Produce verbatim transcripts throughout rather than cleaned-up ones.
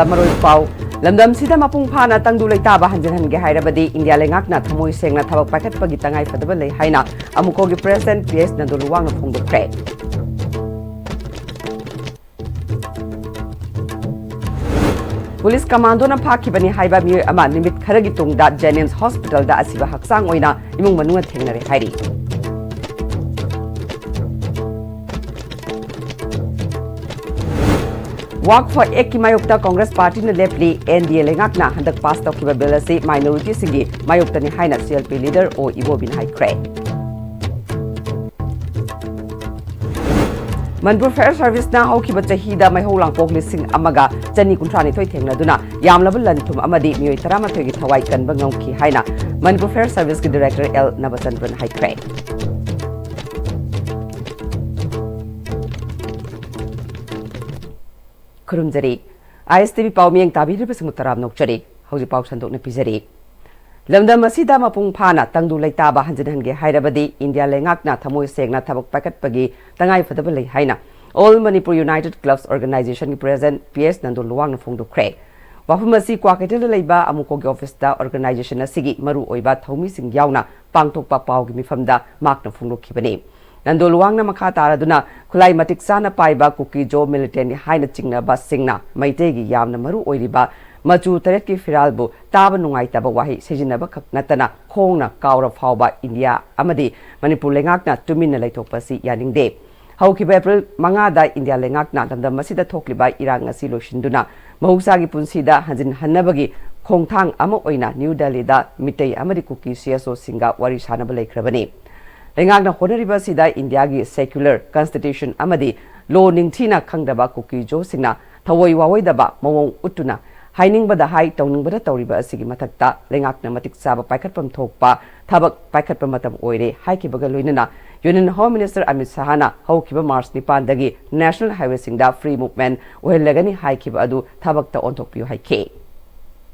ꯃꯔꯣꯏ ꯄꯥꯎ꯫ ꯂꯝꯗꯝꯁꯤꯗ ꯃꯄꯨꯡ ꯐꯥꯅ ꯇꯪꯗꯨ ꯂꯩꯇꯥꯕ ꯍꯟꯖꯤꯟꯍꯟꯒꯦ ꯍꯥꯏꯔꯕꯗꯤ ꯏꯟꯗꯤꯌꯥ ꯂꯩꯉꯥꯛꯅ ꯊꯃꯣꯏ ꯁꯦꯡꯅ ꯊꯕꯛ ꯄꯥꯏꯈꯠꯄꯒꯤ ꯇꯉꯥꯏ ꯐꯗꯕ ꯂꯩ ꯍꯥꯏꯅ ꯑꯃꯨꯀꯣꯒꯤ ꯄ꯭ꯔꯦꯁꯤꯗꯦꯟꯠ ꯄꯤ ꯑꯦꯁ ꯅꯟꯗꯨ ꯂꯨꯋꯥꯡꯅ ꯐꯣꯡꯗꯣꯛꯈ꯭ꯔꯦ꯫ ꯄꯨꯂꯤꯁ ꯀꯃꯥꯟꯗꯣꯅ ꯐꯥꯈꯤꯕꯅꯤ ꯍꯥꯏꯕ ꯃꯤꯑꯣꯏ ꯑꯃ ꯅꯨꯃꯤꯠ ꯈꯔꯒꯤ ꯇꯨꯡꯗ ꯖꯦꯅꯤꯝꯁ ꯍꯣꯁꯄꯤꯇꯥꯜꯗ ꯑꯁꯤꯕ ꯍꯛꯆꯥꯡ ꯑꯣꯏꯅ ꯏꯃꯨꯡ ꯃꯅꯨꯡꯅ ꯊꯦꯡꯅꯔꯦ ꯍꯥꯏꯔꯤ꯫ ꯋꯥꯛꯐ ꯑꯦꯛꯀꯤ ꯃꯥꯌꯣꯛꯇ ꯀꯣꯡꯒ꯭ꯔꯦꯁ ꯄꯥꯔꯇꯤꯅ ꯂꯦꯞꯂꯤ꯫ ꯑꯦꯟ ꯗꯤ ꯑꯦ ꯂꯩꯉꯥꯛꯅ ꯍꯟꯗꯛ ꯄꯥꯁ ꯇꯧꯈꯤꯕ ꯕꯤꯜ ꯑꯁꯤ ꯃꯥꯏꯅꯣꯔꯤꯇꯤꯁꯤꯡꯒꯤ ꯃꯥꯌꯣꯛꯇꯅꯤ ꯍꯥꯏꯅ ꯁꯤ ꯑꯦꯜ ꯄꯤ ꯂꯤꯗꯔ ꯑꯣ ꯏꯕꯣꯕꯤꯅ ꯍꯥꯏꯈ꯭ꯔꯦ꯫ ꯃꯅꯤꯄꯨꯔ ꯐꯥꯌꯔ ꯁꯥꯔꯚꯤꯁꯅ ꯍꯧꯈꯤꯕ ꯆꯍꯤꯗ ꯃꯩꯍꯧ ꯂꯥꯡꯄꯣꯛ ꯂꯤꯁꯤꯡ ꯑꯃꯒ ꯆꯅꯤ ꯀꯨꯟꯊ꯭ꯔꯥ ꯅꯤꯊꯣꯏ ꯊꯦꯡꯅꯗꯨꯅ ꯌꯥꯝꯂꯕ ꯂꯟ ꯊꯨꯝ ꯑꯃꯗꯤ ꯃꯤꯑꯣꯏ ꯇꯔꯥꯃꯥꯊꯣꯏꯒꯤ ꯊꯋꯥꯏ ꯀꯟꯕ ꯉꯝꯈꯤ ꯍꯥꯏꯅ ꯃꯅꯤꯄꯨꯔ ꯐꯥꯌꯔ ꯁꯥꯔꯚꯤꯁꯀꯤ ꯗꯤꯔꯦꯛꯇꯔ ꯑꯦꯜ ꯅꯕꯆꯟꯗ꯭ꯔꯟ ꯍꯥꯏꯈ꯭ꯔꯦ꯫ ꯈꯨꯔꯨꯝꯖꯔꯤ꯫ ꯑꯥꯏ ꯑꯦꯁ ꯇꯤ ꯚꯤ ꯄꯥꯎ ꯃꯤꯠꯌꯦꯡ ꯇꯥꯕꯤꯔꯤꯕꯁꯤꯡꯕꯨ ꯇꯔꯥꯝꯅ ꯑꯣꯛꯆꯔꯤ꯫ ꯍꯧꯖꯤꯛ ꯄꯥꯎ ꯁꯟꯗꯣꯛꯅ ꯄꯤꯖꯔꯤ꯫ ꯂꯝꯗꯝ ꯑꯁꯤꯗ ꯃꯄꯨꯡ ꯐꯥꯅ ꯇꯪꯗꯨ ꯂꯩꯇꯥꯕ ꯍꯟꯖꯤꯟꯍꯟꯒꯦ ꯍꯥꯏꯔꯕꯗꯤ ꯏꯟꯗꯤꯌꯥ ꯂꯩꯉꯥꯛꯅ ꯊꯃꯣꯏ ꯁꯦꯡꯅ ꯊꯕꯛ ꯄꯥꯏꯈꯠꯄꯒꯤ ꯇꯉꯥꯏ ꯐꯗꯕ ꯂꯩ ꯍꯥꯏꯅ All Manipur United Clubs Organizationꯒꯤ ꯄ꯭ꯔꯦꯁꯤꯗꯦꯟꯠ ꯄꯤ ꯑꯦꯁ ꯅꯟꯗꯨ ꯂꯨꯋꯥꯡꯅ ꯐꯣꯡꯗꯣꯛꯈ꯭ꯔꯦ꯫ ꯋꯥꯐꯝ ꯑꯁꯤ ꯀ꯭ꯋꯥꯀꯩꯊꯦꯜꯗ ꯂꯩꯕ ꯑꯃꯨꯀꯣꯒꯤ ꯑꯣꯐꯤꯁꯇ ꯑꯣꯔꯒꯅꯥꯏꯖꯦꯁꯟ ꯑꯁꯤꯒꯤ ꯃꯔꯨꯑꯣꯏꯕ ꯊꯧꯃꯤꯁꯤꯡ ꯌꯥꯎꯅ ꯄꯥꯡꯊꯣꯛꯄ ꯄꯥꯎꯒꯤ ꯃꯤꯐꯝꯗ ꯃꯍꯥꯛꯅ ꯐꯣꯡꯗꯣꯛꯈꯤꯕꯅꯤ꯫ ꯅꯟꯗꯣ ꯂꯨꯋꯥꯡꯅ ꯃꯈꯥ ꯇꯥꯔꯗꯨꯅ ꯈꯨꯠꯂꯥꯏ ꯃꯇꯤꯛ ꯆꯥꯅ ꯄꯥꯏꯕ ꯀꯨꯀꯤ ꯖꯣ ꯃꯤꯂꯤꯇꯦꯟꯠ ꯍꯥꯏꯅ ꯆꯤꯡꯅꯕꯁꯤꯡꯅ ꯃꯩꯇꯩꯒꯤ ꯌꯥꯝꯅ ꯃꯔꯨ ꯑꯣꯏꯔꯤꯕ ꯃꯆꯨ ꯇꯔꯦꯠꯀꯤ ꯐꯤꯔꯥꯜꯕꯨ ꯇꯥꯕ ꯅꯨꯡꯉꯥꯏꯇꯕ ꯋꯥꯍꯩ ꯁꯤꯖꯤꯟꯅꯕ ꯈꯛ ꯅꯠꯇꯅ ꯈꯣꯡꯅ ꯀꯥꯎꯔ ꯐꯥꯎꯕ ꯏꯟꯗꯤꯌꯥ ꯑꯃꯗꯤ ꯃꯅꯤꯄꯨꯔ ꯂꯩꯉꯥꯛꯅ ꯇꯨꯃꯤꯟꯅ ꯂꯩꯊꯣꯛꯄꯁꯤ ꯌꯥꯅꯤꯡꯗꯦ꯫ ꯍꯧꯈꯤꯕ ꯑꯦꯄ꯭ꯔꯤꯜ ꯃꯉꯥꯗ ꯏꯟꯗꯤꯌꯥ ꯂꯩꯉꯥꯛꯅ ꯂꯝꯗꯝ ꯑꯁꯤꯗ ꯊꯣꯛꯂꯤꯕ ꯏꯔꯥꯡ ꯑꯁꯤ ꯂꯣꯏꯁꯤꯟꯗꯨꯅ ꯃꯍꯧꯁꯥꯒꯤ ꯄꯨꯟꯁꯤꯗ ꯍꯟꯖꯤꯟꯍꯟꯅꯕꯒꯤ ꯈꯣꯡꯊꯥꯡ ꯑꯃ ꯑꯣꯏꯅ ꯅ꯭ꯌꯨ ꯗꯦꯜꯂꯤꯗ ꯃꯤꯇꯩ ꯑꯃꯗꯤ ꯀꯨꯀꯤ ꯁꯤ ꯑꯦꯁ ꯑꯣꯁꯤꯡꯒ ꯋꯥꯔꯤ ꯁꯥꯅꯕ ꯂꯩꯈ꯭ꯔꯕꯅꯤ꯫ ꯂꯩꯉꯥꯛꯅ ꯍꯣꯠꯅꯔꯤꯕ ꯑꯁꯤꯗ ꯏꯟꯗꯤꯌꯥꯒꯤ ꯁꯦꯀ꯭ꯌꯨꯂꯔ ꯀꯟꯁꯇꯤꯇ꯭ꯌꯨꯁꯟ ꯑꯃꯗꯤ ꯂꯣ ꯅꯤꯡꯊꯤꯅ ꯈꯪꯗꯕ ꯀꯨꯀꯤ ꯖꯣꯁꯤꯡꯅ ꯊꯑꯣꯏ ꯋꯥꯑꯣꯏꯗꯕ ꯃꯑꯣꯡ ꯎꯠꯇꯨꯅ ꯍꯥꯏꯅꯤꯡꯕꯗ ꯍꯥꯏ, ꯇꯧꯅꯤꯡꯕꯗ ꯇꯧꯔꯤꯕ ꯑꯁꯤꯒꯤ ꯃꯊꯛꯇ ꯂꯩꯉꯥꯛꯅ ꯃꯇꯤꯛ ꯆꯥꯕ ꯄꯥꯏꯈꯠꯐꯝ ꯊꯣꯛꯄ ꯊꯕꯛ ꯄꯥꯏꯈꯠꯄ ꯃꯇꯝ ꯑꯣꯏꯔꯦ ꯍꯥꯏꯈꯤꯕꯒ ꯂꯣꯏꯅꯅ Union Home Minister ꯑꯃꯤꯠ ꯁꯍꯥꯅ ꯍꯧꯈꯤꯕ ꯃꯥꯔꯆ ꯅꯤꯄꯥꯟꯗꯒꯤ ꯅꯦꯁꯅꯦꯜ ꯍꯥꯏꯋꯦꯁꯤꯡꯗ ꯐ꯭ꯔꯤ ꯃꯨꯚꯃꯦꯟꯠ ꯑꯣꯏꯍꯜꯂꯒꯅꯤ ꯍꯥꯏꯈꯤꯕ ꯑꯗꯨ ꯊꯕꯛꯇ ꯑꯣꯟꯊꯣꯛꯄꯤꯌꯨ ꯍꯥꯏꯈꯤ꯫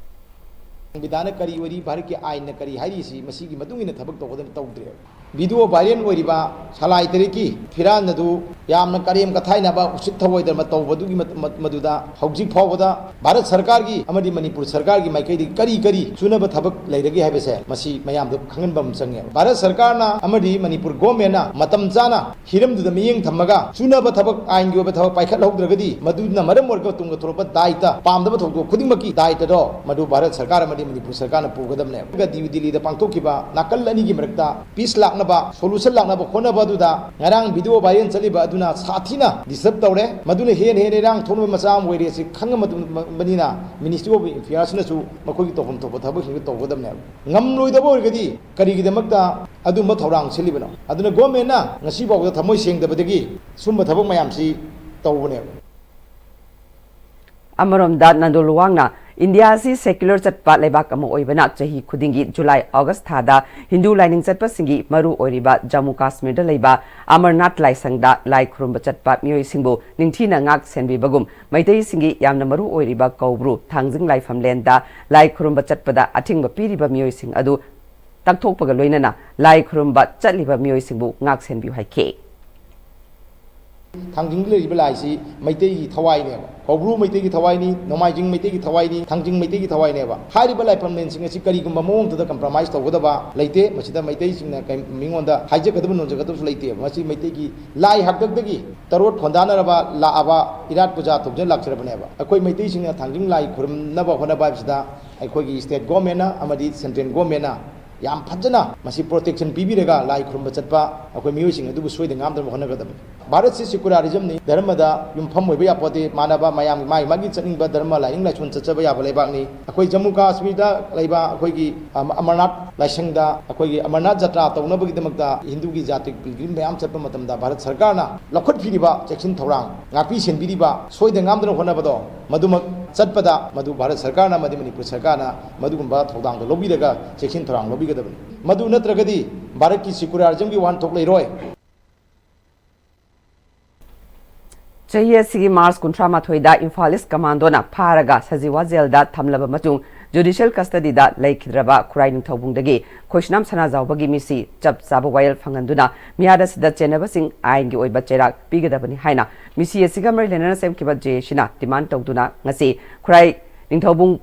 ꯁꯪꯕꯤꯙꯥꯟꯅ ꯀꯔꯤ ꯑꯣꯏꯔꯤ, ꯚꯥꯔꯠꯀꯤ ꯑꯥꯏꯟꯅ ꯀꯔꯤ ꯍꯥꯏꯔꯤꯁꯤ, ꯃꯁꯤꯒꯤ ꯃꯇꯨꯡ ꯏꯟꯅ ꯊꯕꯛ ꯇꯧꯒꯗꯕ ꯇꯧꯗ꯭ꯔꯦꯕ꯫ ꯚꯤꯗꯤꯑꯣ ꯚꯥꯏꯔꯦꯜ ꯑꯣꯏꯔꯤꯕ ꯁꯂꯥꯏ ꯇꯔꯦꯠꯀꯤ ꯐꯤꯔꯥꯟ ꯑꯗꯨ ꯌꯥꯝꯅ ꯀꯔꯦꯝ ꯀꯊꯥꯏꯅꯕ, ꯎꯁꯤꯠ ꯊꯑꯣꯏꯗꯕ ꯇꯧꯕꯗꯨꯒꯤ ꯃꯠ-, ꯃꯠ-, ꯃꯗꯨꯗ ꯍꯧꯖꯤꯛ ꯐꯥꯎꯕꯗ ꯚꯥꯔꯠ ꯁꯔꯀꯥꯔꯒꯤ ꯑꯃꯗꯤ ꯃꯅꯤꯄꯨꯔ ꯁꯔꯀꯥꯔꯒꯤ ꯃꯥꯏꯀꯩꯗꯒꯤ ꯀꯔꯤ ꯀꯔꯤ ꯆꯨꯅꯕ ꯊꯕꯛ ꯂꯩꯔꯒꯦ ꯍꯥꯏꯕꯁꯦ ꯃꯁꯤ ꯃꯌꯥꯝꯗ ꯈꯪꯍꯟꯕ ꯑꯃ ꯆꯪꯉꯦꯕ꯫ ꯚꯥꯔꯠ ꯁꯔꯀꯥꯔꯅ ꯑꯃꯗꯤ ꯃꯅꯤꯄꯨꯔ ꯒꯣꯔꯃꯦꯟꯅ ꯃꯇꯝ ꯆꯥꯅ ꯍꯤꯔꯝꯗꯨꯗ ꯃꯤꯠꯌꯦꯡ ꯊꯝꯃꯒ ꯆꯨꯅꯕ ꯊꯕꯛ, ꯑꯥꯏꯟꯒꯤ ꯑꯣꯏꯕ ꯊꯕꯛ ꯄꯥꯏꯈꯠꯍꯧꯗ꯭ꯔꯒꯗꯤ ꯃꯗꯨꯅ ꯃꯔꯝ ꯑꯣꯏꯔꯒ ꯇꯨꯡꯗ ꯊꯣꯛꯂꯛꯄ ꯗꯥꯏꯇ, ꯄꯥꯝꯗꯕ ꯊꯧꯗꯣꯛ ꯈꯨꯗꯤꯡꯃꯛꯀꯤ ꯗꯥꯏꯇꯗꯣ ꯃꯗꯨ ꯚꯥꯔꯠ ꯁꯔꯀꯥꯔ ꯑꯃꯗꯤ ꯃꯅꯤꯄꯨꯔ ꯁꯔꯀꯥꯔꯅ ꯄꯨꯒꯗꯕꯅꯦꯕ꯫ ꯑꯗꯨꯒ ꯗꯤꯜꯂꯤꯗ ꯄꯥꯡꯊꯣꯛꯈꯤꯕ ꯅꯥꯀꯜ ꯑꯅꯤꯒꯤ ꯃꯔꯛꯇ ꯄꯤꯁ ꯂꯥꯛꯅꯕ, ꯁꯣꯂꯨꯁꯟ ꯂꯥꯛꯅꯕ ꯍꯣꯠꯅꯕ ꯑꯗꯨꯗ ꯉꯔꯥꯡ ꯚꯤꯗꯤꯑꯣ ꯚꯥꯏꯔꯦꯜ ꯆꯠꯂꯤꯕ ꯑꯗꯨꯅ ꯁꯥꯊꯤꯅ ꯗꯤꯁꯇꯔꯕ ꯇꯧꯔꯦ꯫ ꯃꯗꯨꯅ ꯍꯦꯟꯅ ꯍꯦꯟꯅ ꯏꯔꯥꯡ ꯊꯣꯛꯅꯕ ꯃꯆꯥꯛ ꯑꯃ ꯑꯣꯏꯔꯦ꯫ ꯑꯁꯤ ꯈꯪꯉ ꯃꯇꯨꯡ-, ꯕꯅꯤꯅ Ministry of Affairsꯅꯁꯨ ꯃꯈꯣꯏꯒꯤ ꯇꯧꯐꯝ ꯊꯣꯛꯄ ꯊꯕꯛꯁꯤꯡꯗꯨ ꯇꯧꯒꯗꯕꯅꯦꯕ꯫ ꯉꯝꯂꯣꯏꯗꯕ ꯑꯣꯏꯔꯒꯗꯤ ꯀꯔꯤꯒꯤꯗꯃꯛꯇ ꯑꯗꯨꯝꯕ ꯊꯧꯔꯥꯡ ꯁꯤꯜꯂꯤꯕꯅꯣ? ꯑꯗꯨꯅ ꯒꯣꯔꯃꯦꯟꯅ ꯉꯁꯤ ꯐꯥꯎꯕꯗ ꯊꯃꯣꯏ ꯁꯦꯡꯗꯕꯗꯒꯤ ꯁꯨꯝꯕ ꯊꯕꯛ ꯃꯌꯥꯝꯁꯤ ꯇꯧꯕꯅꯦꯕ꯫ ꯑꯃꯔꯣꯝꯗ ꯅꯟꯗꯣ ꯂꯨꯋꯥꯡꯅ ꯏꯟꯗꯤꯌꯥ ꯑꯁꯤ ꯁꯦꯀ꯭ꯌꯨꯂꯔ ꯆꯠꯄ ꯂꯩꯕꯥꯛ ꯑꯃ ꯑꯣꯏꯕꯅ ꯆꯍꯤ ꯈꯨꯗꯤꯡꯒꯤ ꯖꯨꯂꯥꯏ ꯑꯣꯒꯁ ꯊꯥꯗ ꯍꯤꯟꯗꯨ ꯂꯥꯏꯅꯤꯡ ꯆꯠꯄꯁꯤꯡꯒꯤ ꯃꯔꯨ ꯑꯣꯏꯔꯤꯕ ꯖꯝꯃꯨ ꯀꯥꯁꯃꯤꯔꯗ ꯂꯩꯕ ꯑꯃꯔꯅꯥꯊ ꯂꯥꯏꯁꯪꯗ ꯂꯥꯏ ꯈꯨꯔꯨꯝꯕ ꯆꯠꯄ ꯃꯤꯑꯣꯏꯁꯤꯡꯕꯨ ꯅꯤꯡꯊꯤꯅ ꯉꯥꯛ ꯁꯦꯟꯕꯤꯕꯒꯨꯝ ꯃꯩꯇꯩꯁꯤꯡꯒꯤ ꯌꯥꯝꯅ ꯃꯔꯨ ꯑꯣꯏꯔꯤꯕ ꯀꯧꯕ꯭ꯔꯨ ꯊꯥꯡꯖꯤꯡ ꯂꯥꯏꯐꯝꯂꯦꯟꯗ ꯂꯥꯏ ꯈꯨꯔꯨꯝꯕ ꯆꯠꯄꯗ ꯑꯊꯤꯡꯕ ꯄꯤꯔꯤꯕ ꯃꯤꯑꯣꯏꯁꯤꯡ ꯑꯗꯨ ꯇꯛꯊꯣꯛꯄꯒ ꯂꯣꯏꯅꯅ ꯂꯥꯏ ꯈꯨꯔꯨꯝꯕ ꯆꯠꯂꯤꯕ ꯃꯤꯑꯣꯏꯁꯤꯡꯕꯨ ꯉꯥꯛ ꯁꯦꯟꯕꯤꯌꯨ ꯍꯥꯏꯈꯤ꯫ ꯊꯥꯡꯖꯤꯡꯗ ꯂꯩꯔꯤꯕ ꯂꯥꯏꯁꯤ ꯃꯩꯇꯩꯒꯤ ꯊꯋꯥꯏꯅꯦꯕ, ꯀꯧꯕ꯭ꯔꯨ ꯃꯩꯇꯩꯒꯤ ꯊꯋꯥꯏꯅꯤ, ꯅꯣꯡꯃꯥꯏꯖꯤꯡ ꯃꯩꯇꯩꯒꯤ ꯊꯋꯥꯏꯅꯤ, ꯊꯥꯡꯖꯤꯡ ꯃꯩꯇꯩꯒꯤ ꯊꯋꯥꯏꯅꯦꯕ꯫ ꯍꯥꯏꯔꯤꯕ ꯂꯥꯏꯐꯝꯂꯦꯟꯁꯤꯡ ꯑꯁꯤ ꯀꯔꯤꯒꯨꯝꯕ ꯃꯑꯣꯡꯗꯨꯗ ꯀꯝꯄ꯭ꯔꯣꯃꯥꯏꯁ ꯇꯧꯒꯗꯕ ꯂꯩꯇꯦ꯫ ꯃꯁꯤꯗ ꯃꯩꯇꯩꯁꯤꯡꯅ ꯀꯩ-, ꯃꯤꯉꯣꯟꯗ ꯍꯥꯏꯖꯒꯗꯕ ꯅꯣꯟꯖꯒꯗꯕꯁꯨ ꯂꯩꯇꯦꯕ꯫ ꯃꯁꯤ ꯃꯩꯇꯩꯒꯤ ꯂꯥꯏ ꯍꯥꯛꯇꯛꯇꯒꯤ ꯇꯔꯣꯠ ꯈꯣꯟꯗꯥꯅꯔꯕ ꯂꯥꯛꯑꯕ ꯏꯔꯥꯠ ꯄꯨꯖꯥ ꯇꯧꯖ ꯂꯥꯛꯆꯔꯕꯅꯦꯕ꯫ ꯑꯩꯈꯣꯏ ꯃꯩꯇꯩꯁꯤꯡꯅ ꯊꯥꯡꯖꯤꯡ ꯂꯥꯏ ꯈꯨꯔꯨꯝꯅꯕ ꯍꯣꯠꯅꯕ ꯍꯥꯏꯕꯁꯤꯗ ꯑꯩꯈꯣꯏꯒꯤ ꯁ꯭ꯇꯦꯠ ꯒꯣꯔꯃꯦꯟꯅ ꯑꯃꯗꯤ ꯁꯦꯟꯇ꯭ꯔꯦꯜ ꯒꯣꯔꯃꯦꯟꯅ ꯌꯥꯝ ꯐꯖꯅ ꯃꯁꯤ ꯄ꯭ꯔꯣꯇꯦꯛꯁꯟ ꯄꯤꯕꯤꯔꯒ ꯂꯥꯏ ꯈꯨꯔꯨꯝꯕ ꯆꯠꯄ ꯑꯩꯈꯣꯏ ꯃꯤꯑꯣꯏꯁꯤꯡ ꯑꯗꯨꯕꯨ ꯁꯣꯏꯗ ꯉꯥꯝꯗꯅꯕ ꯍꯣꯠꯅꯒꯗꯕꯅꯤ꯫ ꯚꯥꯔꯠꯁꯤ ꯁꯦꯀꯨꯂꯥꯔꯤꯖꯝꯅꯤ, ꯙꯔꯃꯗ ꯌꯨꯝꯐꯝ ꯑꯣꯏꯕ ꯌꯥꯄꯣꯠꯇꯦ꯫ ꯃꯥꯟꯅꯕ ꯃꯌꯥꯝꯒꯤ ꯃꯥꯒꯤ ꯃꯥꯒꯤ ꯆꯠꯅꯤꯡꯕ ꯙꯔꯃ ꯂꯥꯏꯅꯤꯡ ꯂꯥꯏꯁꯣꯟ ꯆꯠꯆꯕ ꯌꯥꯕ ꯂꯩꯕꯥꯛꯅꯤ꯫ ꯑꯩꯈꯣꯏ ꯖꯝꯃꯨ ꯀꯥꯁꯃꯤꯔꯗ ꯂꯩꯕ ꯑꯩꯈꯣꯏꯒꯤ, ꯑꯝ, ꯑꯃꯔꯅꯥꯊ ꯂꯥꯏꯁꯪꯗ ꯑꯩꯈꯣꯏꯒꯤ ꯑꯃꯔꯅꯥꯊ ꯖꯇ꯭ꯔꯥ ꯇꯧꯅꯕꯒꯤꯗꯃꯛꯇ ꯍꯤꯟꯗꯨꯒꯤ ꯖꯥꯇ꯭ꯔꯤꯛ ꯄꯤꯜꯒ꯭ꯔꯤꯝ ꯃꯌꯥꯝ ꯆꯠꯄ ꯃꯇꯝꯗ ꯚꯥꯔꯠ ꯁꯔꯀꯥꯔꯅ ꯂꯧꯈꯠꯄꯤꯔꯤꯕ ꯆꯦꯛꯁꯤꯟ ꯊꯧꯔꯥꯡ, ꯉꯥꯛꯄꯤ ꯁꯦꯟꯕꯤꯔꯤꯕ, ꯁꯣꯏꯗ ꯉꯥꯝꯗꯅ ꯍꯣꯠꯅꯕꯗꯣ, ꯃꯗꯨꯃꯛ ꯆꯠꯄꯗ ꯃꯗꯨ ꯚꯥꯔꯠ ꯁꯔꯀꯥꯔꯅ ꯑꯃꯗꯤ ꯃꯅꯤꯄꯨꯔ ꯁꯔꯀꯥꯔꯅ ꯃꯗꯨꯒꯨꯝꯕ ꯊꯧꯗꯥꯡꯗꯣ ꯂꯧꯕꯤꯔꯒ ꯆꯦꯛꯁꯤꯟ ꯊꯧꯔꯥꯡ ꯂꯧꯕꯤꯒꯗꯕꯅꯤ꯫ ꯃꯗꯨ ꯅꯠꯇ꯭ꯔꯒꯗꯤ ꯚꯥꯔꯠꯀꯤ ꯁꯦꯀꯨꯂꯥꯔꯤꯖꯝꯒꯤ ꯋꯥꯍꯟꯊꯣꯛ ꯂꯩꯔꯣꯏ꯫ ꯆꯍꯤ ꯑꯁꯤꯒꯤ ꯃꯥꯔꯆ ꯀꯨꯟꯊ꯭ꯔꯥ ꯃꯥꯊꯣꯏꯗ ꯏꯝꯐꯥꯜ ꯏꯁ ꯀꯃꯥꯟꯗꯣꯅ ꯐꯥꯔꯒ ꯁꯖꯤꯋꯥ ꯖꯦꯜꯗ ꯊꯝꯂꯕ ꯃꯇꯨꯡ ꯖꯨꯗꯤꯁꯤꯌꯦꯜ ꯀꯁꯇꯗꯤꯗ ꯂꯩꯈꯤꯗ꯭ꯔꯕ ꯈꯨꯔꯥꯏ ꯅꯤꯡꯊꯧꯕꯨꯡꯗꯒꯤ ꯈꯣꯏꯁꯅꯥꯝ ꯁꯅꯥꯖꯥꯎꯕꯒꯤ ꯃꯤꯁꯤ ꯆꯞ ꯆꯥꯕ ꯋꯥꯌꯦꯜ ꯐꯪꯍꯟꯗꯨꯅ ꯃꯤꯍꯥꯠ ꯑꯁꯤꯗ ꯆꯦꯟꯅꯕꯁꯤꯡ ꯑꯥꯏꯟꯒꯤ ꯑꯣꯏꯕ ꯆꯩꯔꯥꯛ ꯄꯤꯒꯗꯕꯅꯤ ꯍꯥꯏꯅ ꯃꯤꯁꯤ ꯑꯁꯤꯒ ꯃꯔꯤ ꯂꯩꯅꯅ ꯁꯦꯝꯈꯤꯕ ꯖꯦ ꯑꯦ ꯁꯤꯅ ꯗꯤꯃꯥꯟ ꯇꯧꯗꯨꯅ ꯉꯁꯤ ꯈꯨꯔꯥꯏ ꯅꯤꯡꯊꯧꯕꯨꯡ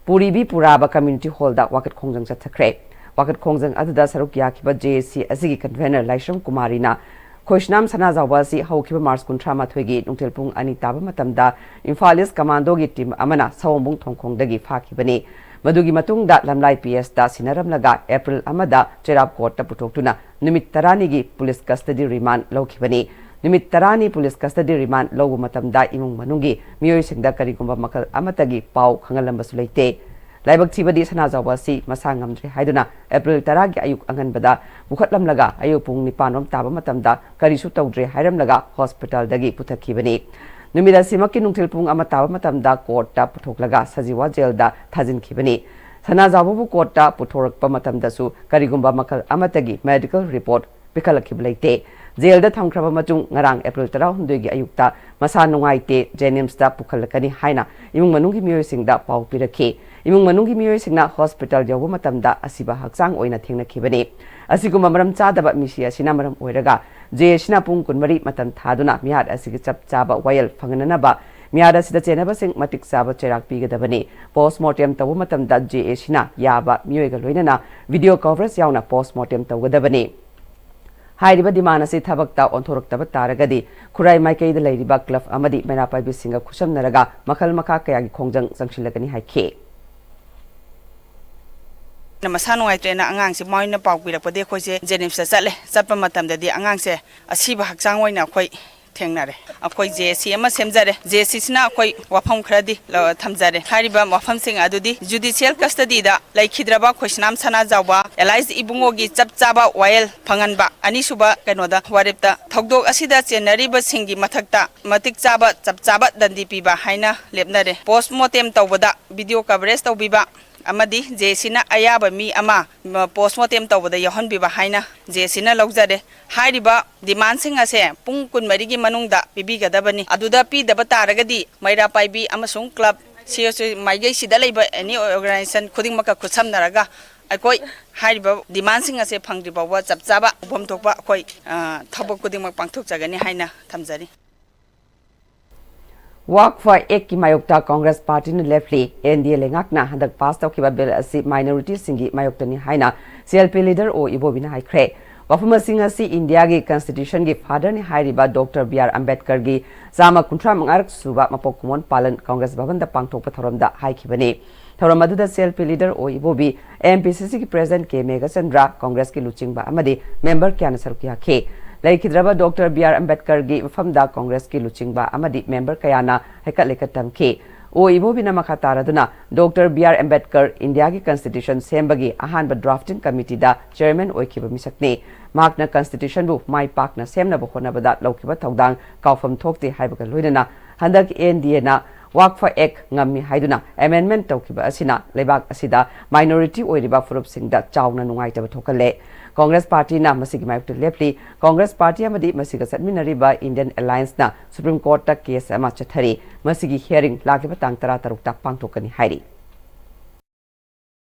ꯄꯨꯔꯤꯕꯤ ꯄꯨꯔꯥꯕ ꯀꯝꯃ꯭ꯌꯨꯅꯤꯇꯤ ꯍꯣꯜꯗ ꯋꯥꯀꯠ ꯈꯣꯡꯖꯪ ꯆꯠꯊꯈ꯭ꯔꯦ꯫ ꯋꯥꯀꯠ ꯈꯣꯡꯖꯪ ꯑꯗꯨꯗ ꯁꯔꯨꯛ ꯌꯥꯈꯤꯕ ꯖꯦ ꯑꯦ ꯁꯤ ꯑꯁꯤꯒꯤ ꯀꯟꯚꯦꯅꯔ ꯂꯥꯏꯁ꯭ꯔꯝ ꯀꯨꯃꯥꯔꯤꯅ ꯈꯣꯏꯁꯅꯥꯝ ꯁꯅꯥꯖꯥꯎꯕ ꯑꯁꯤ ꯍꯧꯈꯤꯕ ꯃꯥꯔꯆ ꯀꯨꯟꯊ꯭ꯔꯥ ꯃꯥꯊꯣꯏꯒꯤ ꯅꯨꯡꯊꯤꯜ ꯄꯨꯡ ꯑꯅꯤ ꯇꯥꯕ ꯃꯇꯝꯗ ꯏꯝꯐꯥꯜ ꯏꯁ ꯀꯃꯥꯟꯗꯣꯒꯤ ꯇꯤꯝ ꯑꯃꯅ ꯁꯑꯣꯝꯕꯨꯡ ꯊꯣꯡꯈꯣꯡꯗꯒꯤ ꯐꯥꯈꯤꯕꯅꯤ꯫ ꯃꯗꯨꯒꯤ ꯃꯇꯨꯡꯗ ꯂꯝꯂꯥꯏ ꯄꯤ ꯑꯦꯁꯇ ꯁꯤꯟꯅꯔꯝꯂꯒ ꯑꯦꯄ꯭ꯔꯤꯜ ꯑꯃꯗ ꯆꯩꯔꯥꯞ ꯀꯣꯔꯠꯇ ꯄꯨꯊꯣꯛꯇꯨꯅ ꯅꯨꯃꯤꯠ ꯇꯔꯥꯅꯤꯒꯤ ꯄꯨꯂꯤꯁ ꯀꯁꯇꯗꯤ ꯔꯤꯃꯥꯟ ꯂꯧꯈꯤꯕꯅꯤ꯫ ꯅꯨꯃꯤꯠ ꯇꯔꯥꯅꯤ ꯄꯨꯂꯤꯁ ꯀꯁꯇꯗꯤ ꯔꯤꯃꯥꯟ ꯂꯧꯕ ꯃꯇꯝꯗ ꯏꯃꯨꯡ ꯃꯅꯨꯡꯒꯤ ꯃꯤꯑꯣꯏꯁꯤꯡꯗ ꯀꯔꯤꯒꯨꯝꯕ ꯃꯈꯜ ꯑꯃꯠꯇꯒꯤ ꯄꯥꯎ ꯈꯪꯍꯜꯂꯝꯕꯁꯨ ꯂꯩꯇꯦ꯫ ꯂꯥꯏꯕꯛ ꯊꯤꯕꯗꯤ ꯁꯅꯥꯖꯥꯎꯕ ꯑꯁꯤ ꯃꯁꯥ ꯉꯝꯗ꯭ꯔꯦ ꯍꯥꯏꯗꯨꯅ ꯑꯦꯄ꯭ꯔꯤꯜ ꯇꯔꯥꯒꯤ ꯑꯌꯨꯛ ꯑꯉꯟꯕꯗ ꯄꯨꯈꯠꯂꯝꯂꯒ ꯑꯌꯨꯛ ꯄꯨꯡ ꯅꯤꯄꯥꯟ ꯔꯣꯝ ꯇꯥꯕ ꯃꯇꯝꯗ ꯀꯔꯤꯁꯨ ꯇꯧꯗ꯭ꯔꯦ ꯍꯥꯏꯔꯝꯂꯒ ꯍꯣꯁꯄꯤꯇꯥꯜꯗꯒꯤ ꯄꯨꯊꯛꯈꯤꯕꯅꯤ꯫ ꯅꯨꯃꯤꯠ ꯑꯁꯤꯃꯛꯀꯤ ꯅꯨꯡꯊꯤꯜ ꯄꯨꯡ ꯑꯃ ꯇꯥꯕ ꯃꯇꯝꯗ ꯀꯣꯔꯠꯇ ꯄꯨꯊꯣꯛꯂꯒ ꯁꯖꯤꯋꯥ ꯖꯦꯜꯗ ꯊꯥꯖꯤꯟꯈꯤꯕꯅꯤ꯫ ꯁꯅꯥꯖꯥꯎꯕꯕꯨ ꯀꯣꯔꯠꯇ ꯄꯨꯊꯣꯔꯛꯄ ꯃꯇꯝꯗꯁꯨ ꯀꯔꯤꯒꯨꯝꯕ ꯃꯈꯜ ꯑꯃꯠꯇꯒꯤ ꯃꯦꯗꯤꯀꯦꯜ ꯔꯤꯄꯣꯔꯠ ꯄꯤꯈꯠꯂꯛꯈꯤꯕ ꯂꯩꯇꯦ꯫ ꯖꯦꯜꯗ ꯊꯝꯈ꯭ꯔꯕ ꯃꯇꯨꯡ ꯉꯔꯥꯡ ꯑꯦꯄ꯭ꯔꯤꯜ ꯇꯔꯥꯍꯨꯝꯗꯣꯏꯒꯤ ꯑꯌꯨꯛꯇ ꯃꯁꯥ ꯅꯨꯡꯉꯥꯏꯇꯦ, ꯖꯦꯅꯤꯝꯁꯇ ꯄꯨꯈꯠꯂꯛꯀꯅꯤ ꯍꯥꯏꯅ ꯏꯃꯨꯡ ꯃꯅꯨꯡꯒꯤ ꯃꯤꯑꯣꯏꯁꯤꯡꯗ ꯄꯥꯎ ꯄꯤꯔꯛꯈꯤ꯫ ꯏꯃꯨꯡ ꯃꯅꯨꯡꯒꯤ ꯃꯤꯑꯣꯏꯁꯤꯡꯅ ꯍꯣꯁꯄꯤꯇꯥꯜ ꯌꯧꯕ ꯃꯇꯝꯗ ꯑꯁꯤꯕ ꯍꯛꯆꯥꯡ ꯑꯣꯏꯅ ꯊꯦꯡꯅꯈꯤꯕꯅꯤ꯫ ꯑꯁꯤꯒꯨꯝꯕ ꯃꯔꯝ ꯆꯥꯗꯕ ꯃꯤꯁꯤ ꯑꯁꯤꯅ ꯃꯔꯝ ꯑꯣꯏꯔꯒ ꯖꯦ ꯑꯦ ꯁꯤꯅ ꯄꯨꯡ ꯀꯨꯟꯃꯔꯤ ꯃꯇꯝ ꯊꯥꯗꯨꯅ ꯃꯤꯍꯥꯠ ꯑꯁꯤꯒꯤ ꯆꯞ ꯆꯥꯕ ꯋꯥꯌꯦꯜ ꯐꯪꯍꯟꯅꯅꯕ ꯃꯤꯍꯥꯠ ꯑꯁꯤꯗ ꯆꯦꯟꯅꯕꯁꯤꯡ ꯃꯇꯤꯛ ꯆꯥꯕ ꯆꯩꯔꯥꯛ ꯄꯤꯒꯗꯕꯅꯤ꯫ ꯄꯣꯁꯃꯣꯔꯇꯦꯝ ꯇꯧꯕ ꯃꯇꯝꯗ ꯖꯦ ꯑꯦ ꯁꯤꯅ ꯌꯥꯕ ꯃꯤꯑꯣꯏꯒ ꯂꯣꯏꯅꯅ ꯚꯤꯗꯤꯑꯣ ꯀꯣꯚꯔꯦꯖ ꯌꯥꯎꯅ ꯄꯣꯁꯃꯣꯔꯇꯦꯝ ꯇꯧꯒꯗꯕꯅꯤ꯫ ꯍꯥꯏꯔꯤꯕ ꯗꯤꯃꯥꯟ ꯑꯁꯤ ꯊꯕꯛꯇ ꯑꯣꯟꯊꯣꯔꯛꯇꯕ ꯇꯥꯔꯒꯗꯤ ꯈꯨꯔꯥꯏ ꯃꯥꯏꯀꯩꯗ ꯂꯩꯔꯤꯕ ꯀ꯭ꯂꯕ ꯑꯃꯗꯤ ꯃꯩꯔꯥ ꯄꯥꯏꯕꯤꯁꯤꯡꯒ ꯈꯨꯠꯁꯝꯅꯔꯒ ꯃꯈꯜ ꯃꯈꯥ ꯀꯌꯥꯒꯤ ꯈꯣꯡꯖꯪ ꯆꯪꯁꯤꯜꯂꯒꯅꯤ ꯍꯥꯏꯈꯤ꯫ ꯃꯁꯥ ꯅꯨꯡꯉꯥꯏꯇ꯭ꯔꯦꯅ ꯑꯉꯥꯡꯁꯦ ꯃꯣꯏꯅ ꯄꯥꯎ ꯄꯤꯔꯛꯄꯗꯒꯤ ꯑꯩꯈꯣꯏꯁꯦ ꯖꯦꯅꯤꯝꯁꯇ ꯆꯠꯂꯦ꯫ ꯆꯠꯄ ꯃꯇꯝꯗꯗꯤ ꯑꯉꯥꯡꯁꯦ ꯑꯁꯤꯕ ꯍꯛꯆꯥꯡ ꯑꯣꯏꯅ ꯑꯩꯈꯣꯏ ꯊꯦꯡꯅꯔꯦ꯫ ꯑꯩꯈꯣꯏ ꯖꯦ ꯑꯦ ꯁꯤ ꯑꯃ ꯁꯦꯝꯖꯔꯦ꯫ ꯖꯦ ꯑꯦ ꯁꯤꯁꯤꯅ ꯑꯩꯈꯣꯏ ꯋꯥꯐꯝ ꯈꯔꯗꯤ ꯂꯧ-, ꯊꯝꯖꯔꯦ꯫ ꯍꯥꯏꯔꯤꯕ ꯋꯥꯐꯝꯁꯤꯡ ꯑꯗꯨꯗꯤ ꯖꯨꯗꯤꯁꯤꯌꯦꯜ ꯀꯁꯇꯗꯤꯗ ꯂꯩꯈꯤꯗ꯭ꯔꯕ ꯈꯣꯏꯁꯅꯥꯝ ꯁꯅꯥꯖꯥꯎꯕ ꯑꯦꯂꯥꯏꯁ ꯏꯕꯨꯡꯉꯣꯒꯤ ꯆꯞ ꯆꯥꯕ ꯋꯥꯌꯦꯜ ꯐꯪꯍꯟꯕ, ꯑꯅꯤꯁꯨꯕ ꯀꯩꯅꯣꯗ ꯋꯥꯔꯦꯞꯇ ꯊꯧꯗꯣꯛ ꯑꯁꯤꯗ ꯆꯦꯟꯅꯔꯤꯕꯁꯤꯡꯒꯤ ꯃꯊꯛꯇ ꯃꯇꯤꯛ ꯆꯥꯕ ꯆꯞ ꯆꯥꯕ ꯗꯟꯗꯤ ꯄꯤꯕ ꯍꯥꯏꯅ ꯂꯦꯞꯅꯔꯦ꯫ ꯄꯣꯁꯃꯣꯔꯇꯦꯝ ꯇꯧꯕꯗ ꯚꯤꯗꯤꯑꯣ ꯀꯚꯔꯦꯖ ꯇꯧꯕꯤꯕ, ꯑꯃꯗꯤ ꯖꯦ ꯁꯤꯅ ꯑꯌꯥꯕ ꯃꯤ ꯑꯃ, ꯃ, post mortem ꯇꯧꯕꯗ ꯌꯥꯎꯍꯟꯕꯤꯕ ꯍꯥꯏꯅ ꯖꯦ ꯁꯤꯅ ꯂꯧꯖꯔꯦ꯫ ꯍꯥꯏꯔꯤꯕ demandꯁꯤꯡ ꯑꯁꯦ ꯄꯨꯡ ꯀꯨꯟꯃꯔꯤꯒꯤ ꯃꯅꯨꯡꯗ ꯄꯤꯕꯤꯒꯗꯕꯅꯤ꯫ ꯑꯗꯨꯗ ꯄꯤꯗꯕ ꯇꯥꯔꯒꯗꯤ ꯃꯩꯔꯥ ꯄꯥꯏꯕꯤ ꯑꯃꯁꯨꯡ club, C S O ꯃꯥꯏꯀꯩꯁꯤꯗ ꯂꯩꯕ any organization ꯈꯨꯗꯤꯡꯃꯛꯀ ꯈꯨꯠꯁꯝꯅꯔꯒ ꯑꯩꯈꯣꯏ ꯍꯥꯏꯔꯤꯕ demandꯁꯤꯡ ꯑꯁꯦ ꯐꯪꯗ꯭ꯔꯤ ꯐꯥꯎꯕ ꯆꯞ ꯆꯥꯕ ꯇꯧꯐꯝ ꯊꯣꯛꯄ ꯑꯩꯈꯣꯏ, ꯑ, ꯊꯕꯛ ꯈꯨꯗꯤꯡꯃꯛ ꯄꯥꯡꯊꯣꯛꯆꯒꯅꯤ ꯍꯥꯏꯅ ꯊꯝꯖꯔꯤ꯫ ꯋꯥꯛꯐ ꯑꯦꯛꯀꯤ ꯃꯥꯌꯣꯛꯇ ꯀꯣꯡꯒ꯭ꯔꯦꯁ ꯄꯥꯔꯇꯤꯅ ꯂꯦꯞꯂꯤ꯫ ꯑꯦꯟ ꯗꯤ ꯑꯦ ꯂꯩꯉꯥꯛꯅ ꯍꯟꯗꯛ ꯄꯥꯁ ꯇꯧꯈꯤꯕ ꯕꯤꯜ ꯑꯁꯤ ꯃꯥꯏꯅꯣꯔꯤꯇꯤꯁꯤꯡꯒꯤ ꯃꯥꯌꯣꯛꯇꯅꯤ ꯍꯥꯏꯅ ꯁꯤ ꯑꯦꯜ ꯄꯤ ꯂꯤꯗꯔ ꯑꯣ ꯏꯕꯣꯕꯤꯅ ꯍꯥꯏꯈ꯭ꯔꯦ꯫ ꯋꯥꯐꯝ ꯑꯁꯤꯡ ꯑꯁꯤ ꯏꯟꯗꯤꯌꯥꯒꯤ ꯀꯟꯁꯇꯤꯇ꯭ꯌꯨꯁꯟꯒꯤ ꯐꯥꯗꯔꯅꯤ ꯍꯥꯏꯔꯤꯕ ꯗꯣꯛꯇꯔ ꯕꯤ ꯑꯥꯔ ꯑꯝꯕꯦꯗꯀꯔꯒꯤ ꯆꯥꯝꯃ ꯀꯨꯟꯊ꯭ꯔꯥ ꯃꯉꯥꯔꯛ ꯁꯨꯕ ꯃꯄꯣꯛ ꯀꯨꯝꯑꯣꯟ ꯄꯥꯂꯟ ꯀꯣꯡꯒ꯭ꯔꯦꯁ ꯚꯕꯟꯗ ꯄꯥꯡꯊꯣꯛꯄ ꯊꯧꯔꯝꯗ ꯍꯥꯏꯈꯤꯕꯅꯤ꯫ ꯊꯧꯔꯝ ꯑꯗꯨꯗ ꯁꯤ ꯑꯦꯜ ꯄꯤ ꯂꯤꯗꯔ ꯑꯣ ꯏꯕꯣꯕꯤ, ꯑꯦꯝ ꯄꯤ ꯁꯤ ꯁꯤꯒꯤ ꯄ꯭ꯔꯦꯁꯤꯗꯦꯟꯠ ꯀꯦ ꯃꯦꯘꯆꯟꯗ꯭ꯔ, ꯀꯣꯡꯒ꯭ꯔꯦꯁꯀꯤ ꯂꯨꯆꯤꯡꯕ ꯑꯃꯗꯤ ꯃꯦꯝꯕꯔ ꯀꯌꯥꯅ ꯁꯔꯨꯛ ꯌꯥꯈꯤ꯫ ꯂꯩꯈꯤꯗ꯭ꯔꯕ ꯗꯣꯛꯇꯔ ꯕꯤ ꯑꯥꯔ ꯑꯝꯕꯦꯗꯀꯔꯒꯤ ꯃꯐꯝꯗ ꯀꯣꯡꯒ꯭ꯔꯦꯁꯀꯤ ꯂꯨꯆꯤꯡꯕ ꯑꯃꯗꯤ ꯃꯦꯝꯕꯔ ꯀꯌꯥꯅ ꯍꯩꯀꯠ ꯂꯩꯀꯠ ꯇꯝꯈꯤ꯫ ꯑꯣ ꯏꯕꯣꯕꯤꯅ ꯃꯈꯥ ꯇꯥꯔꯗꯨꯅ ꯗꯣꯛꯇꯔ ꯕꯤ ꯑꯥꯔ ꯑꯝꯕꯦꯗꯀꯔ ꯏꯟꯗꯤꯌꯥꯒꯤ ꯀꯟꯁꯇꯤꯇ꯭ꯌꯨꯁꯟ ꯁꯦꯝꯕꯒꯤ ꯑꯍꯥꯟꯕ ꯗ꯭ꯔꯥꯐꯇꯤꯡ ꯀꯃꯤꯇꯤꯗ ꯆꯦꯌꯔꯃꯦꯟ ꯑꯣꯏꯈꯤꯕ ꯃꯤꯁꯛꯅꯤ꯫ ꯃꯍꯥꯛꯅ ꯀꯟꯁꯇꯤꯇ꯭ꯌꯨꯁꯟꯕꯨ ꯃꯥꯏ ꯄꯥꯛꯅ ꯁꯦꯝꯅꯕ ꯍꯣꯠꯅꯕꯗ ꯂꯧꯈꯤꯕ ꯊꯧꯗꯥꯡ ꯀꯥꯎꯐꯝ ꯊꯣꯛꯇꯦ ꯍꯥꯏꯕꯒ ꯂꯣꯏꯅꯅ ꯍꯟꯗꯛ ꯑꯦꯟ ꯗꯤ ꯑꯦꯅ ꯋꯥꯛꯐ ꯑꯦꯛ ꯉꯝꯃꯤ ꯍꯥꯏꯗꯨꯅ ꯑꯦꯃꯦꯟꯗꯃꯦꯟꯠ ꯇꯧꯈꯤꯕ ꯑꯁꯤꯅ ꯂꯩꯕꯥꯛ ꯑꯁꯤꯗ ꯃꯥꯏꯅꯣꯔꯤꯇꯤ ꯑꯣꯏꯔꯤꯕ ꯐꯨꯔꯨꯞꯁꯤꯡꯗ ꯆꯥꯎꯅ ꯅꯨꯡꯉꯥꯏꯇꯕ ꯊꯣꯛꯍꯜꯂꯦ꯫ ꯀꯣꯡꯒ꯭ꯔꯦꯁ ꯄꯥꯔꯇꯤꯅ ꯃꯁꯤꯒꯤ ꯃꯥꯌꯣꯛꯇ ꯂꯦꯞꯂꯤ꯫ ꯀꯣꯡꯒ꯭ꯔꯦꯁ ꯄꯥꯔꯇꯤ ꯑꯃꯗꯤ ꯃꯁꯤꯒ ꯆꯠꯃꯤꯟꯅꯔꯤꯕ ꯏꯟꯗꯤꯌꯟ ꯑꯦꯂꯥꯌꯟꯁꯅ ꯁꯨꯄ꯭ꯔꯤꯝ ꯀꯣꯔꯠꯇ ꯀꯦꯁ ꯑꯃ ꯆꯠꯊꯔꯤ꯫ ꯃꯁꯤꯒꯤ ꯍꯤꯌꯔꯤꯡ ꯂꯥꯛꯂꯤꯕ ꯇꯥꯡ ꯇꯔꯥ ꯇꯔꯨꯛꯇ ꯄꯥꯡꯊꯣꯛꯀꯅꯤ ꯍꯥꯏꯔꯤ꯫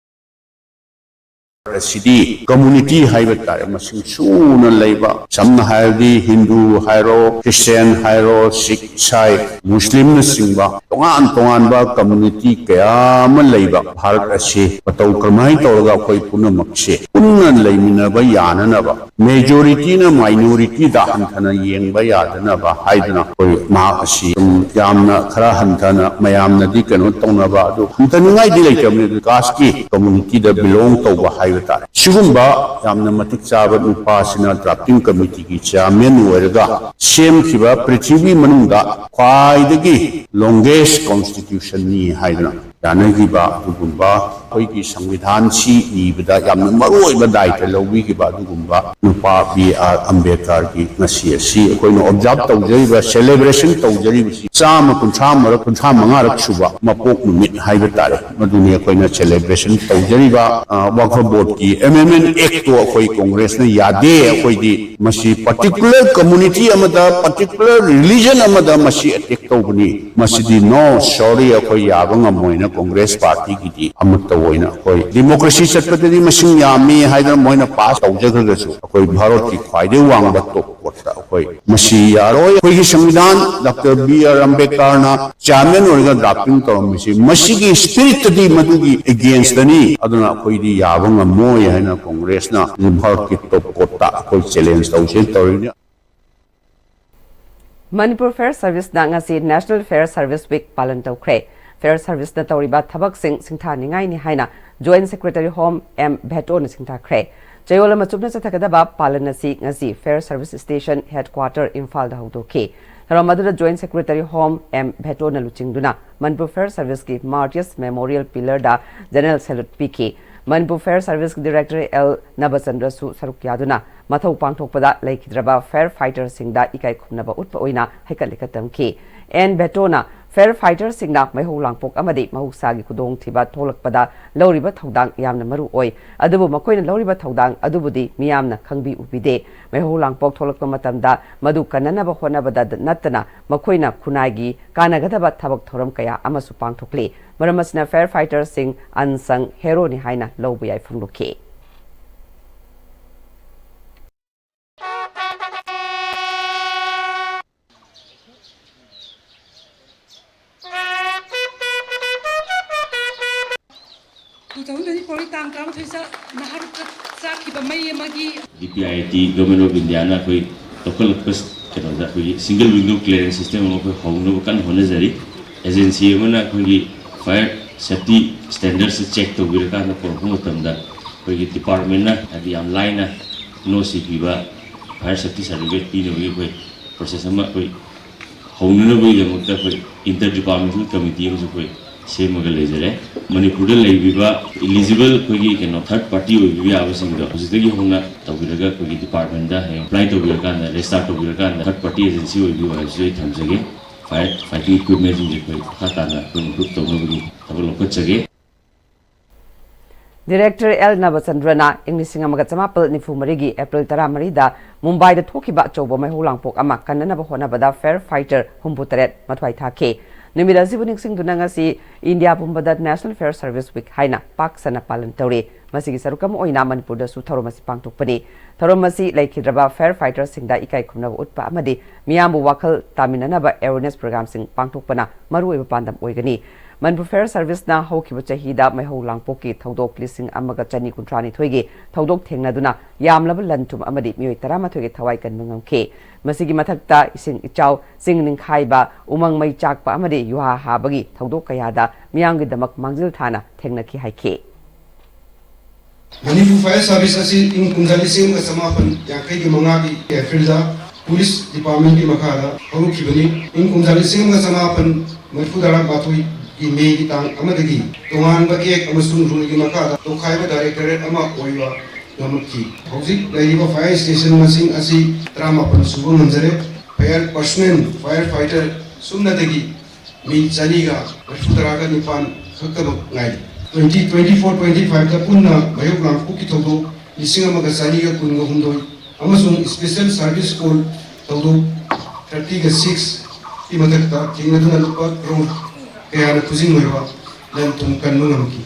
ꯑꯁꯤꯗꯤ ꯀꯝꯃ꯭ꯌꯨꯅꯤꯇꯤ ꯍꯥꯏꯕ ꯇꯥꯔꯦ, ꯃꯁꯤꯡ ꯁꯨꯅ ꯂꯩꯕ, ꯁꯝꯅ ꯍꯥꯏꯔꯗꯤ ꯍꯤꯟꯗꯨ ꯍꯥꯏꯔꯣ, ꯈ꯭ꯔꯤꯁꯇꯤꯌꯥꯟ ꯍꯥꯏꯔꯣ, ꯁꯤꯈ, ꯏꯁꯥꯏ, ꯃꯨꯁꯂꯤꯝꯅꯆꯤꯡꯕ ꯇꯣꯉꯥꯟ ꯇꯣꯉꯥꯟꯕ ꯀꯝꯃ꯭ꯌꯨꯅꯤꯇꯤ ꯀꯌꯥ ꯑꯃ ꯂꯩꯕ ꯚꯥꯔꯠ ꯑꯁꯤ ꯃꯇꯧ ꯀꯔꯝꯍꯥꯏꯅ ꯇꯧꯔꯒ ꯑꯩꯈꯣꯏ ꯄꯨꯝꯅꯃꯛꯁꯦ ꯄꯨꯟꯅ ꯂꯩꯃꯤꯟꯅꯕ ꯌꯥꯅꯅꯕ, ꯃꯦꯖꯣꯔꯤꯇꯤꯅ ꯃꯥꯏꯅꯣꯔꯤꯇꯤꯗ ꯍꯟꯊꯅ ꯌꯦꯡꯕ ꯌꯥꯗꯅꯕ ꯍꯥꯏꯗꯨꯅ ꯑꯩꯈꯣꯏ ꯃꯍꯥꯛ ꯑꯁꯤ ꯁꯨꯝ ꯌꯥꯝꯅ ꯈꯔ ꯍꯟꯊꯅ ꯃꯌꯥꯝꯅꯗꯤ ꯀꯩꯅꯣ ꯇꯧꯅꯕ, ꯑꯗꯨ ꯍꯟꯊꯅꯤꯡꯉꯥꯏꯗꯤ ꯂꯩꯇꯕꯅꯤ꯫ ꯑꯗꯨ ꯀꯥꯁꯀꯤ ꯀꯝꯃ꯭ꯌꯨꯅꯤꯇꯤꯗ ꯕꯤꯂꯣꯡ ꯇꯧꯕ ꯍꯥꯏꯕ ꯇꯥꯔꯦ꯫ ꯁꯤꯒꯨꯝꯕ ꯌꯥꯝꯅ ꯃꯇꯤꯛ ꯆꯥꯕ ꯅꯨꯄꯥꯁꯤꯅ ꯗ꯭ꯔꯥꯐꯇꯤꯡ ꯀꯃꯤꯇꯤꯒꯤ ꯆꯤꯌꯥꯔꯃꯦꯟ ꯑꯣꯏꯔꯒ ꯁꯦꯝꯈꯤꯕ ꯄ꯭ꯔꯤꯊꯤꯕꯤ ꯃꯅꯨꯡꯗ ꯈ꯭ꯋꯥꯏꯗꯒꯤ ꯂꯣꯡꯒꯦꯁ ꯀꯣꯟꯁꯇꯤꯇ꯭ꯌꯨꯁꯟꯅꯤ ꯍꯥꯏꯗꯨꯅ ꯌꯥꯅꯈꯤꯕ ꯑꯗꯨꯒꯨꯝꯕ ꯑꯩꯈꯣꯏꯒꯤ ꯁꯪꯕꯤꯙꯥꯟꯁꯤ ꯏꯕꯗ ꯌꯥꯝꯅ ꯃꯔꯨꯑꯣꯏꯕ ꯗꯥꯏꯇ ꯂꯧꯕꯤꯈꯤꯕ ꯑꯗꯨꯒꯨꯝꯕ ꯅꯨꯄꯥ ꯕꯤ ꯑꯥꯔ ꯑꯝꯕꯦꯗꯀꯔꯒꯤ ꯉꯁꯤ ꯑꯁꯤ ꯑꯩꯈꯣꯏꯅ ꯑꯣꯕꯖꯥꯔꯕ ꯇꯧꯖꯔꯤꯕ, ꯁꯦꯂꯦꯕ꯭ꯔꯦꯁꯟ ꯇꯧꯖꯔꯤꯕꯁꯤ ꯆꯥꯝꯃ ꯀꯨꯟꯊ꯭ꯔꯥ ꯃꯔꯛ, ꯀꯨꯟꯊ꯭ꯔꯥ ꯃꯉꯥꯔꯛ ꯁꯨꯕ ꯃꯄꯣꯛ ꯅꯨꯃꯤꯠ ꯍꯥꯏꯕ ꯇꯥꯔꯦ꯫ ꯃꯗꯨꯅꯤ ꯑꯩꯈꯣꯏꯅ ꯁꯦꯂꯦꯕ꯭ꯔꯦꯁꯟ ꯇꯧꯖꯔꯤꯕ꯫ ꯑ, ꯋꯥꯛꯐ ꯕꯣꯔꯗꯀꯤ ꯑꯦꯃꯦꯟꯗꯃꯦꯟ ꯑꯦꯛꯇꯣ ꯑꯩꯈꯣꯏ ꯀꯣꯡꯒ꯭ꯔꯦꯁꯅ ꯌꯥꯗꯦ, ꯑꯩꯈꯣꯏꯗꯤ ꯃꯁꯤ ꯄꯥꯔꯇꯤꯀꯨꯂꯔ ꯀꯝꯃꯨꯅꯤꯇꯤ ꯑꯃꯗ, ꯄꯥꯔꯇꯤꯀꯨꯂꯔ ꯔꯤꯂꯤꯖꯟ ꯑꯃꯗ ꯃꯁꯤ ꯑꯦꯇꯦꯛ ꯇꯧꯕꯅꯤ꯫ ꯃꯁꯤꯗꯤ no, sorry, ꯑꯩꯈꯣꯏ ꯌꯥꯕ ꯉꯝꯃꯣꯏꯅ ꯀꯣꯡꯒ꯭ꯔꯦꯁ ꯄꯥꯔꯇꯤꯒꯤꯗꯤ ꯑꯃꯠꯇ ꯑꯣꯏꯅ, ꯑꯩꯈꯣꯏ ꯗꯤꯃꯣꯀ꯭ꯔꯦꯁꯤ ꯆꯠꯄꯗꯗꯤ ꯃꯁꯤꯡ ꯌꯥꯝꯃꯤ ꯍꯥꯏꯗꯅ ꯃꯣꯏꯅ ꯄꯥꯁ ꯇꯧꯖꯈ꯭ꯔꯒꯁꯨ, ꯑꯩꯈꯣꯏ ꯚꯥꯔꯠꯀꯤ ꯈ꯭ꯋꯥꯏꯗꯒꯤ ꯋꯥꯡꯕ ꯇꯣꯞ ꯀꯣꯔꯠꯇ ꯑꯩꯈꯣꯏ ꯃꯁꯤ ꯌꯥꯔꯣꯏ꯫ ꯑꯩꯈꯣꯏꯒꯤ ꯁꯪꯕꯤꯙꯥꯟ ꯗꯥꯛꯇꯔ ꯕꯤ ꯑꯥꯔ ꯑꯝꯕꯦꯗꯀꯔꯅ ꯆꯤꯌꯥꯔꯃꯦꯟ ꯑꯣꯏꯔꯒ ꯗ꯭ꯔꯥꯐꯇꯤꯡ ꯇꯧꯔꯝꯃꯤꯁꯤ, ꯃꯁꯤꯒꯤ ꯁ꯭ꯄꯤꯔꯤꯠꯇꯗꯤ ꯃꯗꯨꯒꯤ ꯑꯦꯒꯦꯟꯁꯇꯅꯤ꯫ ꯑꯗꯨꯅ ꯑꯩꯈꯣꯏꯗꯤ ꯌꯥꯕ ꯉꯝꯃꯣꯏ ꯍꯥꯏꯅ ꯀꯣꯡꯒ꯭ꯔꯦꯁꯅ ꯚꯥꯔꯠꯀꯤ ꯇꯣꯞ ꯀꯣꯔꯠꯇ ꯑꯩꯈꯣꯏ ꯆꯦꯂꯦꯟꯖ ꯇꯧꯁꯦ ꯇꯧꯔꯤꯅꯤ꯫ ꯃꯅꯤꯄꯨꯔ ꯐꯦꯌꯔ ꯁꯔꯚꯤꯁꯅ ꯉꯁꯤ National Fair Service Week ꯄꯥꯂꯟ ꯇꯧꯈ꯭ꯔꯦ꯫ ꯐꯦꯌꯔ ꯁꯔꯚꯤꯁꯅ ꯇꯧꯔꯤꯕ ꯊꯕꯛꯁꯤꯡ ꯁꯤꯡꯊꯥꯅꯤꯡꯉꯥꯏꯅꯤ ꯍꯥꯏꯅ ꯖꯣꯏꯟꯠ ꯁꯦꯀ꯭ꯔꯦꯇꯔꯤ ꯍꯣꯝ ꯑꯦꯝ ꯚꯦꯇꯣꯅ ꯁꯤꯡꯊꯥꯈ꯭ꯔꯦ꯫ ꯆꯌꯣꯜ ꯑꯃ ꯆꯨꯞꯅ ꯆꯠꯊꯒꯗꯕ ꯄꯥꯂꯟ ꯑꯁꯤ ꯉꯁꯤ ꯐꯦꯌꯔ ꯁꯔꯚꯤꯁ ꯁ꯭ꯇꯦꯁꯟ ꯍꯦꯗꯀ꯭ꯋꯥꯇꯔ ꯏꯝꯐꯥꯜꯗ ꯍꯧꯗꯣꯛꯈꯤ꯫ ꯊꯧꯔꯝ ꯑꯗꯨꯗ ꯖꯣꯏꯟꯠ ꯁꯦꯀ꯭ꯔꯦꯇꯔꯤ ꯍꯣꯝ ꯑꯦꯝ ꯚꯦꯇꯣꯅ ꯂꯨꯆꯤꯡꯗꯨꯅ ꯃꯅꯤꯄꯨꯔ ꯐꯦꯌꯔ ꯁꯔꯚꯤꯁꯀꯤ ꯃꯥꯔꯇꯤꯌꯔꯁ ꯃꯦꯃꯣꯔꯤꯌꯦꯜ ꯄꯤꯂꯔꯗ ꯖꯦꯅꯔꯦꯜ ꯁꯦꯂꯨꯠ ꯄꯤꯈꯤ꯫ ꯃꯅꯤꯄꯨꯔ ꯐꯦꯌꯔ ꯁꯔꯚꯤꯁꯀꯤ ꯗꯤꯔꯦꯛꯇꯔ ꯑꯦꯜ ꯅꯕꯆꯟꯗ꯭ꯔꯁꯨ ꯁꯔꯨꯛ ꯌꯥꯗꯨꯅ ꯃꯊꯧ ꯄꯥꯡꯊꯣꯛꯄꯗ ꯂꯩꯈꯤꯗ꯭ꯔꯕ ꯐꯥꯌꯔ ꯐꯥꯏꯇꯔꯁꯤꯡꯗ ꯏꯀꯥꯏ ꯈꯨꯝꯅꯕ ꯎꯠꯄ ꯑꯣꯏꯅ ꯍꯩꯀꯠ ꯂꯩꯀꯠ ꯇꯝꯈꯤ꯫ ꯑꯦꯟ ꯚꯦꯇꯣꯅ ꯐꯥꯌꯔ ꯐꯥꯏꯇꯔꯁꯤꯡꯅ ꯃꯩꯍꯧ ꯂꯥꯡꯄꯣꯛ ꯑꯃꯗꯤ ꯃꯍꯧꯁꯥꯒꯤ ꯈꯨꯗꯣꯡꯊꯤꯕ ꯊꯣꯛꯂꯛꯄꯗ ꯂꯧꯔꯤꯕ ꯊꯧꯗꯥꯡ ꯌꯥꯝꯅ ꯃꯔꯨ ꯑꯣꯏ꯫ ꯑꯗꯨꯕꯨ ꯃꯈꯣꯏꯅ ꯂꯧꯔꯤꯕ ꯊꯧꯗꯥꯡ ꯑꯗꯨꯕꯨꯗꯤ ꯃꯤꯌꯥꯝꯅ ꯈꯪꯕꯤ ꯎꯕꯤꯗꯦ꯫ ꯃꯩꯍꯧ ꯂꯥꯡꯄꯣꯛ ꯊꯣꯛꯂꯛꯄ ꯃꯇꯝꯗ ꯃꯗꯨ ꯀꯟꯅꯅꯕ ꯍꯣꯠꯅꯕꯗ ꯅꯠꯇꯅ ꯃꯈꯣꯏꯅ ꯈꯨꯟꯅꯥꯏꯒꯤ ꯀꯥꯟꯅꯒꯗꯕ ꯊꯕꯛ ꯊꯧꯔꯝ ꯀꯌꯥ ꯑꯃꯁꯨ ꯄꯥꯡꯊꯣꯛꯂꯤ꯫ ꯃꯔꯝ ꯑꯁꯤꯅ ꯐꯥꯌꯔ ꯐꯥꯏꯇꯔꯁꯤꯡ ꯑꯟꯁꯪ ꯍꯦꯔꯣꯅꯤ ꯍꯥꯏꯅ ꯂꯧꯕ ꯌꯥꯏ ꯐꯣꯡꯗꯣꯛꯈꯤ꯫ ꯇꯨ ꯊꯥꯎꯖꯟ ꯇ꯭ꯋꯦꯟꯇꯤ ꯐꯣꯔꯒꯤ ꯇꯥꯡ ꯇꯔꯥꯃꯥꯊꯣꯏ ꯆ ꯅꯍꯥꯔꯨꯛꯇ ꯆꯥꯛꯈꯤꯕ ꯃꯩ ꯑꯃꯒꯤ D P I T, Government of India ꯅ ꯑꯩꯈꯣꯏ ꯆꯥꯎꯈꯠꯂꯛꯄ ꯀꯩꯅꯣꯗ ꯑꯩꯈꯣꯏꯒꯤ single window clearance system ꯑꯃ ꯑꯩꯈꯣꯏ ꯍꯧꯅꯕ ꯀꯟꯅ ꯍꯣꯠꯅꯖꯔꯤ꯫ Agency ꯑꯃꯅ ꯑꯩꯈꯣꯏꯒꯤ fire safety standards ꯁꯦ check ꯇꯧꯕꯤꯔꯀꯥꯟꯗ ꯄꯨꯔꯛꯄ ꯃꯇꯝꯗ ꯑꯩꯈꯣꯏꯒꯤ department ꯅ ꯍꯥꯏꯗꯤ ꯌꯥꯝ ꯂꯥꯏꯅ N O C ꯄꯤꯕ, fire safety certificate ꯄꯤꯅꯕꯒꯤ ꯑꯩꯈꯣꯏ process ꯑꯃ ꯑꯩꯈꯣꯏ ꯍꯧꯅꯅꯕꯒꯤꯗꯃꯛꯇ ꯑꯩꯈꯣꯏ inter departmental committee ꯑꯃꯁꯨ ꯑꯩꯈꯣꯏ ꯁꯦꯝꯃꯒ ꯂꯩꯖꯔꯦ꯫ ꯃꯅꯤꯄꯨꯔꯗ ꯂꯩꯕꯤꯕ eligible ꯑꯩꯈꯣꯏꯒꯤ ꯀꯩꯅꯣ third party ꯑꯣꯏꯕꯤꯕ ꯌꯥꯕꯁꯤꯡꯗꯣ ꯍꯧꯖꯤꯛꯇꯒꯤ ꯍꯧꯅ ꯇꯧꯕꯤꯔꯒ ꯑꯩꯈꯣꯏꯒꯤ department ꯗ ꯍꯌꯦꯡ apply ꯇꯧꯕꯤꯔꯀꯥꯟꯗ, register ꯇꯧꯕꯤꯔꯀꯥꯟꯗ third party agency ꯑꯣꯏꯕꯤꯌꯨ ꯍꯥꯏꯕꯁꯤꯁꯨ ꯑꯩ ꯊꯝꯖꯒꯦ꯫ Fire fighting equipment ꯁꯤꯡꯁꯦ ꯑꯩꯈꯣꯏ ꯃꯈꯥ ꯇꯥꯅ ꯑꯩꯈꯣꯏ improve ꯇꯧꯅꯕꯒꯤ ꯊꯕꯛ ꯂꯧꯈꯠꯆꯒꯦ꯫ Director L ꯅꯕꯆꯟꯗ꯭ꯔꯅ ꯏꯪ ꯂꯤꯁꯤꯡ ꯑꯃꯒ ꯆꯃꯥꯄꯜ ꯅꯤꯐꯨ ꯃꯔꯤꯒꯤ April ꯇꯔꯥꯃꯔꯤꯗ ꯃꯨꯝꯕꯥꯏꯗ ꯊꯣꯛꯈꯤꯕ ꯑꯆꯧꯕ ꯃꯩꯍꯧ ꯂꯥꯡꯄꯣꯛ ꯑꯃ ꯀꯟꯅꯅꯕ ꯍꯣꯠꯅꯕꯗ fire fighter ꯍꯨꯝꯐꯨ ꯇꯔꯦꯠ ꯃꯊ꯭ꯋꯥꯏ ꯊꯥꯈꯤ꯫ ꯅꯨꯃꯤꯠ ꯑꯁꯤꯕꯨ ꯅꯤꯡꯁꯤꯡꯗꯨꯅ ꯉꯁꯤ ꯏꯟꯗꯤꯌꯥ ꯄꯨꯝꯕꯗ National Fire Service Week ꯍꯥꯏꯅ ꯄꯥꯛ ꯁꯟꯅ ꯄꯥꯂꯟ ꯇꯧꯔꯤ꯫ ꯃꯁꯤꯒꯤ ꯁꯔꯨꯛ ꯑꯃ ꯑꯣꯏꯅ ꯃꯅꯤꯄꯨꯔꯗꯁꯨ ꯊꯧꯔꯝ ꯑꯁꯤ ꯄꯥꯡꯊꯣꯛꯄꯅꯤ꯫ ꯊꯧꯔꯝ ꯑꯁꯤ ꯂꯩꯈꯤꯗ꯭ꯔꯕ fire fighter ꯁꯤꯡꯗ ꯏꯀꯥꯏ ꯈꯨꯝꯅꯕ ꯎꯠꯄ ꯑꯃꯗꯤ ꯃꯤꯌꯥꯝꯕꯨ ꯋꯥꯈꯜ ꯇꯥꯃꯤꯟꯅꯅꯕ awareness program ꯁꯤꯡ ꯄꯥꯡꯊꯣꯛꯄꯅ ꯃꯔꯨꯑꯣꯏꯕ ꯄꯥꯟꯗꯝ ꯑꯣꯏꯒꯅꯤ꯫ ꯃꯅꯤꯄꯨꯔ Fire Service ꯅ ꯍꯧꯈꯤꯕ ꯆꯍꯤꯗ ꯃꯩꯍꯧ ꯂꯥꯡꯄꯣꯛꯀꯤ ꯊꯧꯗꯣꯛ ꯂꯤꯁꯤꯡ ꯑꯃꯒ ꯆꯅꯤ ꯀꯨꯟꯊ꯭ꯔꯥ ꯅꯤꯊꯣꯏꯒꯤ ꯊꯧꯗꯣꯛ ꯊꯦꯡꯅꯗꯨꯅ ꯌꯥꯝꯂꯕ ꯂꯟ ꯊꯨꯝ ꯑꯃꯗꯤ ꯃꯤꯑꯣꯏ ꯇꯔꯥꯃꯥꯊꯣꯏꯒꯤ ꯊꯋꯥꯏ ꯀꯟꯕ ꯉꯝꯈꯤ꯫ ꯃꯁꯤꯒꯤ ꯃꯊꯛꯇ ꯏꯁꯤꯡ ꯏꯆꯥꯎ, ꯆꯤꯡ ꯅꯤꯡꯈꯥꯏꯕ, ꯎꯃꯪ ꯃꯩ ꯆꯥꯛꯄ ꯑꯃꯗꯤ ꯌꯨꯍꯥ ꯍꯥꯕꯒꯤ ꯊꯧꯗꯣꯛ ꯀꯌꯥꯗ ꯃꯤꯌꯥꯝꯒꯤꯗꯃꯛ ꯃꯥꯡꯖꯤꯜ ꯊꯥꯅ ꯊꯦꯡꯅꯈꯤ ꯍꯥꯏꯈꯤ꯫ ꯃꯅꯤꯄꯨꯔ Fire Service ꯑꯁꯤ ꯏꯪ ꯀꯨꯝꯖꯥ ꯂꯤꯁꯤꯡ ꯑꯃꯒ ꯆꯃꯥꯄꯟ ꯌꯥꯡꯈꯩꯒꯤ ꯃꯉꯥꯒꯤ April ꯗ Police Department ꯀꯤ ꯃꯈꯥꯗ ꯍꯧꯔꯛꯈꯤꯕꯅꯤ꯫ ꯏꯪ ꯀꯨꯝꯖꯥ ꯂꯤꯁꯤꯡ ꯑꯃꯒ ꯆꯃꯥꯄꯟ ꯃꯔꯤꯐꯨ ꯇꯔꯥꯃꯥꯊꯣꯏꯒꯤ May ꯒꯤ ꯇꯥꯡ ꯑꯃꯗꯒꯤ ꯇꯣꯉꯥꯟꯕ Act ꯑꯃꯁꯨꯡ Rule ꯒꯤ ꯃꯈꯥꯗ ꯇꯣꯈꯥꯏꯕ Directorate ꯑꯃ ꯑꯣꯏꯕ ꯉꯝꯂꯛꯈꯤ꯫ ꯍꯧꯖꯤꯛ ꯂꯩꯔꯤꯕ fire station ꯃꯁꯤꯡ ꯑꯁꯤ ꯇꯔꯥꯃꯥꯄꯟ ꯁꯨꯕ ꯉꯝꯖꯔꯦ꯫ Fire personnel, fire fighter ꯁꯨꯞꯅꯇꯒꯤ ꯃꯤ ꯆꯅꯤꯒ ꯃꯔꯤꯐꯨ ꯇꯔꯥꯒ ꯅꯤꯄꯥꯟ ꯈꯛꯇꯃꯛ ꯉꯥꯏꯔꯤ꯫ Twenty twenty-four twenty-five ꯗ ꯄꯨꯟꯅ ꯃꯩꯍꯧ ꯂꯥꯡꯄꯣꯛꯀꯤ ꯊꯧꯗꯣꯛ ꯂꯤꯁꯤꯡ ꯑꯃꯒ ꯆꯅꯤꯒ ꯀꯨꯟꯒ ꯍꯨꯝꯗꯣꯏ ꯑꯃꯁꯨꯡ Special Service Corps ꯊꯧꯗꯣꯛ thirty ꯒ six ꯀꯤ ꯃꯊꯛꯇ ꯊꯦꯡꯅꯗꯨꯅ ꯂꯨꯄꯥ crore ꯀꯌꯥꯅ ꯈꯨꯖꯤꯡ ꯑꯣꯏꯕ ꯂꯟ ꯊꯨꯝ ꯀꯟꯕ ꯉꯝꯈꯤ꯫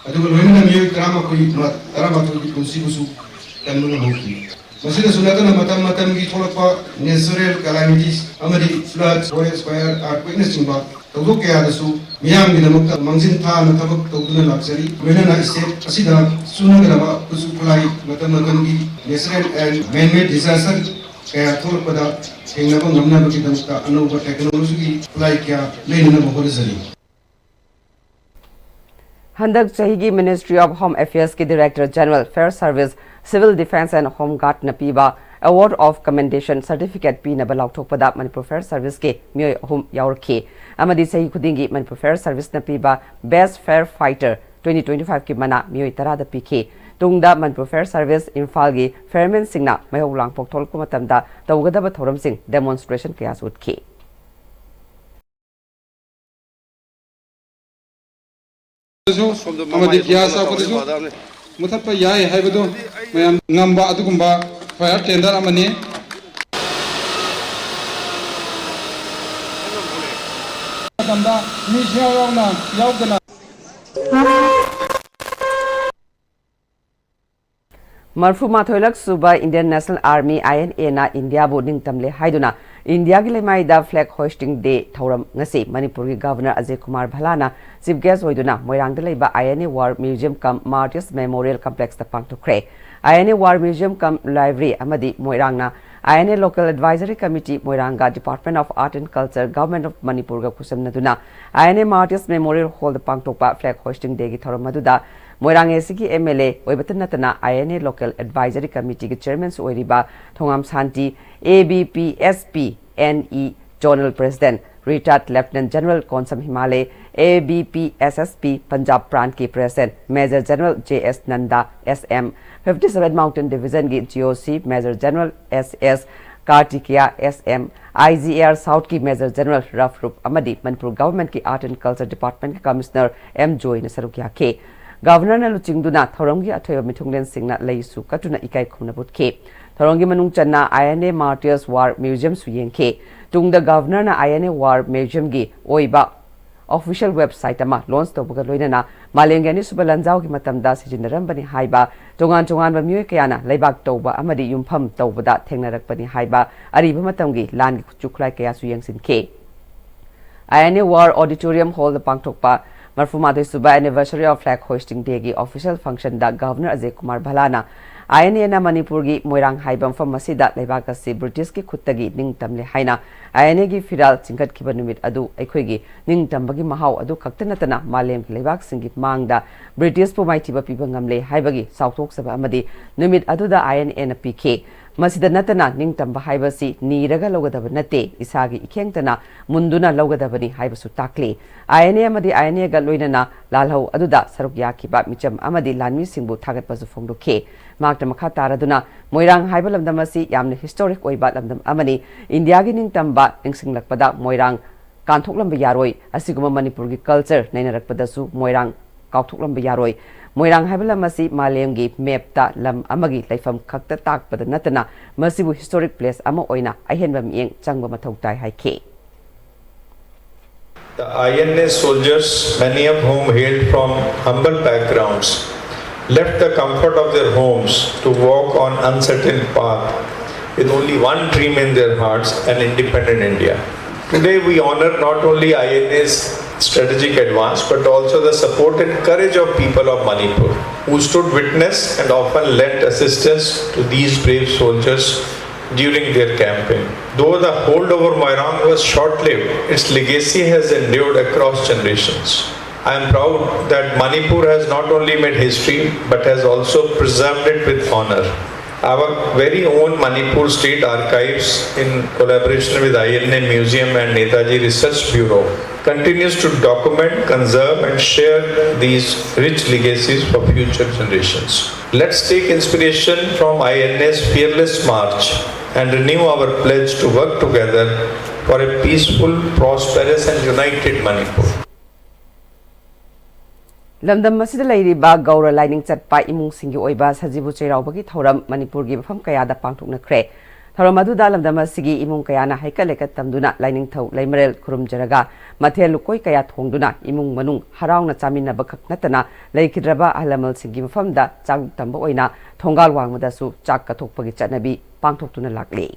ꯑꯗꯨꯒ ꯂꯣꯏꯅꯅ ꯃꯤꯑꯣꯏ ꯇꯔꯥꯃꯥꯊꯣꯏ, ꯇꯔꯥꯃꯥꯊꯣꯏꯒꯤ ꯄꯨꯟꯁꯤꯕꯨꯁꯨ ꯀꯟꯕ ꯉꯝꯍꯧꯈꯤ꯫ ꯃꯁꯤꯗꯁꯨ ꯅꯠꯇꯅ ꯃꯇꯝ ꯃꯇꯝꯒꯤ ꯊꯣꯛꯂꯛꯄ natural calamities ꯑꯃꯗꯤ flood, forest fire, earthquake ꯅꯆꯤꯡꯕ ꯊꯧꯗꯣꯛ ꯀꯌꯥꯗꯁꯨ ꯃꯤꯌꯥꯝꯒꯤꯗꯃꯛꯇ ꯃꯥꯡꯖꯤꯜ ꯊꯥꯅ ꯊꯕꯛ ꯇꯧꯗꯨꯅ ꯂꯥꯛꯆꯔꯤ꯫ ꯂꯣꯏꯅꯅ state ꯑꯁꯤꯗ ꯆꯨꯅꯒꯗꯕ ꯈꯨꯠꯁꯨ ꯈꯨꯠꯂꯥꯏ ꯃꯇꯝ ꯃꯇꯝꯒꯤ natural and man-made disaster ꯀꯌꯥ ꯊꯣꯛꯂꯛꯄꯗ ꯊꯦꯡꯅꯕ ꯉꯝꯅꯕꯒꯤꯗꯃꯛꯇ ꯑꯅꯧꯕ technology ꯒꯤ ꯈꯨꯠꯂꯥꯏ ꯀꯌꯥ ꯂꯩꯅꯅꯕ ꯍꯣꯠꯅꯖꯔꯤ꯫ ꯍꯟꯗꯛ ꯆꯍꯤꯒꯤ Ministry of Home Affairs ꯀꯤ Director General Fire Service Civil Defence and Home Guardꯅ ꯄꯤꯕ Award of Commendation Certificate ꯄꯤꯅꯕ ꯂꯥꯎꯊꯣꯛꯄꯗ ꯃꯅꯤꯄꯨꯔ Fire Serviceꯀꯤ ꯃꯤꯑꯣꯏ ꯑꯍꯨꯝ ꯌꯥꯎꯔꯛꯈꯤ ꯑꯃꯗꯤ ꯆꯍꯤ ꯈꯨꯗꯤꯡꯒꯤ ꯃꯅꯤꯄꯨꯔ Fire Serviceꯅ ꯄꯤꯕ Best Fire Fighter twenty twenty fiveꯀꯤ ꯃꯅꯥ ꯃꯤꯑꯣꯏ ꯇꯔꯥꯗ ꯄꯤꯈꯤ꯫ ꯇꯨꯡꯗ ꯃꯅꯤꯄꯨꯔ Fire Service ꯏꯝꯐꯥꯜꯒꯤ firemenꯁꯤꯡꯅ ꯃꯩꯍꯧ ꯂꯥꯡꯄꯣꯛ ꯊꯣꯛꯂꯛꯄ ꯃꯇꯝꯗ ꯇꯧꯒꯗꯕ ꯊꯧꯔꯝꯁꯤꯡ demonstration ꯀꯌꯥꯁꯨ ꯎꯠꯈꯤ꯫ ꯑꯃꯗꯤ ꯒ꯭ꯌꯥꯁ ꯍꯥꯞꯄꯗꯁꯨ ꯃꯨꯊꯠꯄ ꯌꯥꯏ ꯍꯥꯏꯕꯗꯨ ꯃꯌꯥꯝ ꯉꯝꯕ ꯑꯗꯨꯒꯨꯝꯕ fire tender ꯑꯃꯅꯤ꯫ ꯃꯇꯝꯗ ꯃꯤ ꯁꯨꯌꯥꯎ ꯌꯥꯎꯅ ꯌꯥꯎꯗꯅ ꯃꯔꯐꯨ ꯃꯥꯊꯣꯏꯂꯛ ꯁꯨꯕ Indian National Army, INAꯅ ꯏꯟꯗꯤꯌꯥꯕꯨ ꯅꯤꯡꯇꯝꯂꯦ ꯍꯥꯏꯗꯨꯅ ꯏꯟꯗꯤꯌꯥꯒꯤ ꯂꯩꯃꯥꯏꯗ Flag Hoisting Day ꯊꯧꯔꯝ ꯉꯁꯤ ꯃꯅꯤꯄꯨꯔꯒꯤ Governor Ajay Kumar ꯚꯜꯂꯥꯅ Chief Guest ꯑꯣꯏꯗꯨꯅ ꯃꯣꯏꯔꯥꯡꯗ ꯂꯩꯕ INA War Museum cum Martyrs Memorial Complexꯇ ꯄꯥꯡꯊꯣꯛꯈ꯭ꯔꯦ꯫ INA War Museum cum Library ꯑꯃꯗꯤ ꯃꯣꯏꯔꯥꯡꯅ INA Local Advisory Committee, ꯃꯣꯏꯔꯥꯡꯒ Department of Art and Culture, Government of ꯃꯅꯤꯄꯨꯔꯒ ꯈꯨꯠꯁꯝꯅꯗꯨꯅ INA Martyrs Memorial Hallꯗ ꯄꯥꯡꯊꯣꯛꯄ Flag Hoisting Dayꯒꯤ ꯊꯧꯔꯝ ꯑꯗꯨꯗ ꯃꯣꯏꯔꯥꯡ ACꯒꯤ MLA ꯑꯣꯏꯕꯇ ꯅꯠꯇꯅ INA Local Advisory Committeeꯒꯤ Chairmanꯁꯨ ꯑꯣꯏꯔꯤꯕ ꯊꯣꯉꯥꯝ ꯁꯥꯟꯇꯤ, ABPSP NE Zonal President, Retired Lieutenant General Konsam ꯍꯤꯃꯥꯂꯦ, ABPSSP Punjab Branchꯀꯤ President Major General JS Nanda, SM fifty seven Mountain Divisionꯒꯤ GOC Major General SS Kartikeya, SM IGAR Southꯀꯤ Major General Raf Rup ꯑꯃꯗꯤ Manipur Governmentꯀꯤ Art and Culture Departmentꯀꯤ Commissioner M Joyꯅ ꯁꯔꯨꯛ ꯌꯥꯈꯤ꯫ Governorꯅ ꯂꯨꯆꯤꯡꯗꯨꯅ ꯊꯧꯔꯝꯒꯤ ꯑꯊꯣꯏꯕ ꯃꯤꯊꯨꯡꯂꯦꯟꯁꯤꯡꯅ ꯂꯩꯁꯨ ꯀꯠꯇꯨꯅ ꯏꯀꯥꯏ ꯈꯨꯝꯅꯕ ꯎꯠꯈꯤ꯫ ꯊꯧꯔꯝꯒꯤ ꯃꯅꯨꯡ ꯆꯟꯅ INA Martyrs War Museumꯁꯨ ꯌꯦꯡꯈꯤ꯫ ꯇꯨꯡꯗ Governorꯅ INA War Museumꯒꯤ ꯑꯣꯏꯕ official website ꯑꯃ launch ꯇꯧꯕꯒ ꯂꯣꯏꯅꯅ ꯃꯥꯂꯦꯝꯒꯤ ꯑꯅꯤꯁꯨꯕ ꯂꯥꯟꯖꯥꯎꯒꯤ ꯃꯇꯝꯗ ꯁꯤꯖꯤꯟꯅꯔꯝꯕꯅꯤ ꯍꯥꯏꯕ ꯇꯣꯉꯥꯟ ꯇꯣꯉꯥꯟꯕ ꯃꯤꯑꯣꯏ ꯀꯌꯥꯅ ꯂꯩꯕꯥꯛ ꯇꯧꯕ ꯑꯃꯗꯤ ꯌꯨꯝꯐꯝ ꯇꯧꯕꯗ ꯊꯦꯡꯅꯔꯛꯄꯅꯤ ꯍꯥꯏꯕ ꯑꯔꯤꯕ ꯃꯇꯝꯒꯤ ꯂꯥꯟꯒꯤ ꯈꯨꯠꯁꯨ ꯈꯨꯠꯂꯥꯏ ꯀꯌꯥꯁꯨ ꯌꯦꯡꯁꯤꯟꯈꯤ꯫ INA War Auditorium Hallꯗ ꯄꯥꯡꯊꯣꯛꯄ ꯃꯔꯐꯨ ꯃꯥꯊꯣꯏ ꯁꯨꯕ Anniversary of Flag Hoisting Dayꯒꯤ official functionꯗ Governor ꯑꯖꯌ ꯀꯨꯃꯥꯔ ꯚꯜꯂꯥꯅ ꯑꯥꯏ ꯑꯦꯟ ꯑꯦꯅ ꯃꯅꯤꯄꯨꯔꯒꯤ ꯃꯣꯏꯔꯥꯡ ꯍꯥꯏꯕ ꯃꯐꯝ ꯑꯁꯤꯗ ꯂꯩꯕꯥꯛ ꯑꯁꯤ ꯕ꯭ꯔꯤꯇꯤꯁꯀꯤ ꯈꯨꯠꯇꯒꯤ ꯅꯤꯡꯇꯝꯂꯦ ꯍꯥꯏꯅ ꯑꯥꯏ ꯑꯦꯟ ꯑꯦꯒꯤ ꯐꯤꯔꯥꯜ ꯆꯤꯡꯈꯠꯈꯤꯕ ꯅꯨꯃꯤꯠ ꯑꯗꯨ ꯑꯩꯈꯣꯏꯒꯤ ꯅꯤꯡꯇꯝꯕꯒꯤ ꯃꯍꯥꯎ ꯑꯗꯨ ꯈꯛꯇ ꯅꯠꯇꯅ ꯃꯥꯂꯦꯝꯒꯤ ꯂꯩꯕꯥꯛꯁꯤꯡꯒꯤ ꯃꯥꯡꯗ ꯕ꯭ꯔꯤꯇꯤꯁꯄꯨ ꯃꯥꯏꯊꯤꯕ ꯄꯤꯕ ꯉꯝꯂꯦ ꯍꯥꯏꯕꯒꯤ ꯆꯥꯎꯊꯣꯛꯆꯕ ꯑꯃꯗꯤ ꯅꯨꯃꯤꯠ ꯑꯗꯨꯗ ꯑꯥꯏ ꯑꯦꯟ ꯑꯦꯅ ꯄꯤꯈꯤ꯫ ꯃꯁꯤꯗ ꯅꯠꯇꯅ ꯅꯤꯡꯇꯝꯕ ꯍꯥꯏꯕꯁꯤ ꯅꯤꯔꯒ ꯂꯧꯒꯗꯕ ꯅꯠꯇꯦ, ꯏꯁꯥꯒꯤ ꯏꯈꯦꯡꯇꯅ ꯃꯨꯟꯗꯨꯅ ꯂꯧꯒꯗꯕꯅꯤ ꯍꯥꯏꯕꯁꯨ ꯇꯥꯛꯂꯤ꯫ ꯑꯥꯏ ꯑꯦꯟ ꯑꯦ ꯑꯃꯗꯤ ꯑꯥꯏ ꯑꯦꯟ ꯑꯦꯒ ꯂꯣꯏꯅꯅ ꯂꯥꯜꯍꯧ ꯑꯗꯨꯗ ꯁꯔꯨꯛ ꯌꯥꯈꯤꯕ ꯃꯤꯆꯝ ꯑꯃꯗꯤ ꯂꯥꯟꯃꯤꯁꯤꯡꯕꯨ ꯊꯥꯒꯠꯄꯁꯨ ꯐꯣꯡꯗꯣꯛꯈꯤ꯫ ꯃꯍꯥꯛꯅ ꯃꯈꯥ ꯇꯥꯔꯗꯨꯅ, ꯃꯣꯏꯔꯥꯡ ꯍꯥꯏꯕ ꯂꯝꯗꯝ ꯑꯁꯤ ꯌꯥꯝꯅ ꯍꯤꯁꯇꯣꯔꯤꯛ ꯑꯣꯏꯕ ꯂꯝꯗꯝ ꯑꯃꯅꯤ꯫ ꯏꯟꯗꯤꯌꯥꯒꯤ ꯅꯤꯡꯇꯝꯕ ꯅꯤꯡꯁꯤꯡꯂꯛꯄꯗ ꯃꯣꯏꯔꯥꯡ ꯀꯥꯟꯊꯣꯛꯂꯝꯕ ꯌꯥꯔꯣꯏ꯫ ꯑꯁꯤꯒꯨꯝꯕ ꯃꯅꯤꯄꯨꯔꯒꯤ ꯀꯜꯆꯔ ꯅꯩꯅꯔꯛꯄꯗꯁꯨ ꯃꯣꯏꯔꯥꯡ ꯀꯥꯎꯊꯣꯛꯂꯝꯕ ꯌꯥꯔꯣꯏ꯫ ꯃꯣꯏꯔꯥꯡ ꯍꯥꯏꯕ ꯂꯝ ꯑꯁꯤ ꯃꯥꯂꯦꯝꯒꯤ ꯃꯦꯞꯇ ꯂꯝ ꯑꯃꯒꯤ ꯂꯩꯐꯝ ꯈꯛꯇ ꯇꯥꯛꯄꯗ ꯅꯠꯇꯅ ꯃꯁꯤꯕꯨ ꯍꯤꯁꯇꯣꯔꯤꯛ ꯄ꯭ꯂꯦꯁ ꯑꯃ ꯑꯣꯏꯅ ꯑꯍꯦꯟꯕ ꯃꯤꯠꯌꯦꯡ ꯆꯪꯕ ꯃꯊꯧ ꯇꯥꯏ ꯍꯥꯏꯈꯤ꯫ The I N A soldiers, many of whom hailed from humble backgrounds, left the comfort of their homes to walk on uncertain path with only one dream in their hearts, an independent India. Today we honor not only I N A's strategic advance but also the support and courage of people of Manipur who stood witness and often lent assistance to these brave soldiers during their campaign. Though the holdover Moirang was short-lived, its legacy has endured across generations. I am proud that Manipur has not only made history but has also preserved it with honor. Our very own Manipur State Archives, in collaboration with I N A Museum and Netaji Research Bureau, continues to document, conserve, and share these rich legacies for future generations. Let's take inspiration from I N A's fearless march and renew our pledge to work together for a peaceful, prosperous, and united Manipur. ꯂꯝꯗꯝ ꯑꯁꯤꯗ ꯂꯩꯔꯤꯕ ꯒꯧꯔ ꯂꯥꯏꯅꯤꯡ ꯆꯠꯄ ꯏꯃꯨꯡꯁꯤꯡꯒꯤ ꯑꯣꯏꯕ ꯁꯖꯤꯕꯨ ꯆꯩꯔꯥꯎꯕꯒꯤ ꯊꯧꯔꯝ ꯃꯅꯤꯄꯨꯔꯒꯤ ꯃꯐꯝ ꯀꯌꯥꯗ ꯄꯥꯡꯊꯣꯛꯅꯈ꯭ꯔꯦ꯫ ꯊꯧꯔꯝ ꯑꯗꯨꯗ ꯂꯝꯗꯝ ꯑꯁꯤꯒꯤ ꯏꯃꯨꯡ ꯀꯌꯥꯅ ꯍꯩꯀꯠ ꯂꯩꯀꯠ ꯇꯝꯗꯨꯅ ꯂꯥꯏꯅꯤꯡꯊꯧ ꯂꯩꯃꯔꯦꯜ ꯈꯨꯔꯨꯝꯖꯔꯒ ꯃꯊꯦꯜ ꯂꯨꯀꯣꯏ ꯀꯌꯥ ꯊꯣꯡꯗꯨꯅ ꯏꯃꯨꯡ ꯃꯅꯨꯡ ꯍꯔꯥꯎꯅ ꯆꯥꯃꯤꯟꯅꯕ ꯈꯛ ꯅꯠꯇꯅ ꯂꯩꯈꯤꯗ꯭ꯔꯕ ꯑꯍꯜ ꯂꯃꯟꯁꯤꯡꯒꯤ ꯃꯐꯝꯗ ꯆꯥꯛ ꯇꯝꯕ ꯑꯣꯏꯅ ꯊꯣꯡꯒꯥꯜ ꯋꯥꯡꯃꯗꯁꯨ ꯆꯥꯛ ꯀꯠꯊꯣꯛꯄꯒꯤ ꯆꯠꯅꯕꯤ ꯄꯥꯡꯊꯣꯛꯇꯨꯅ ꯂꯥꯛꯂꯤ꯫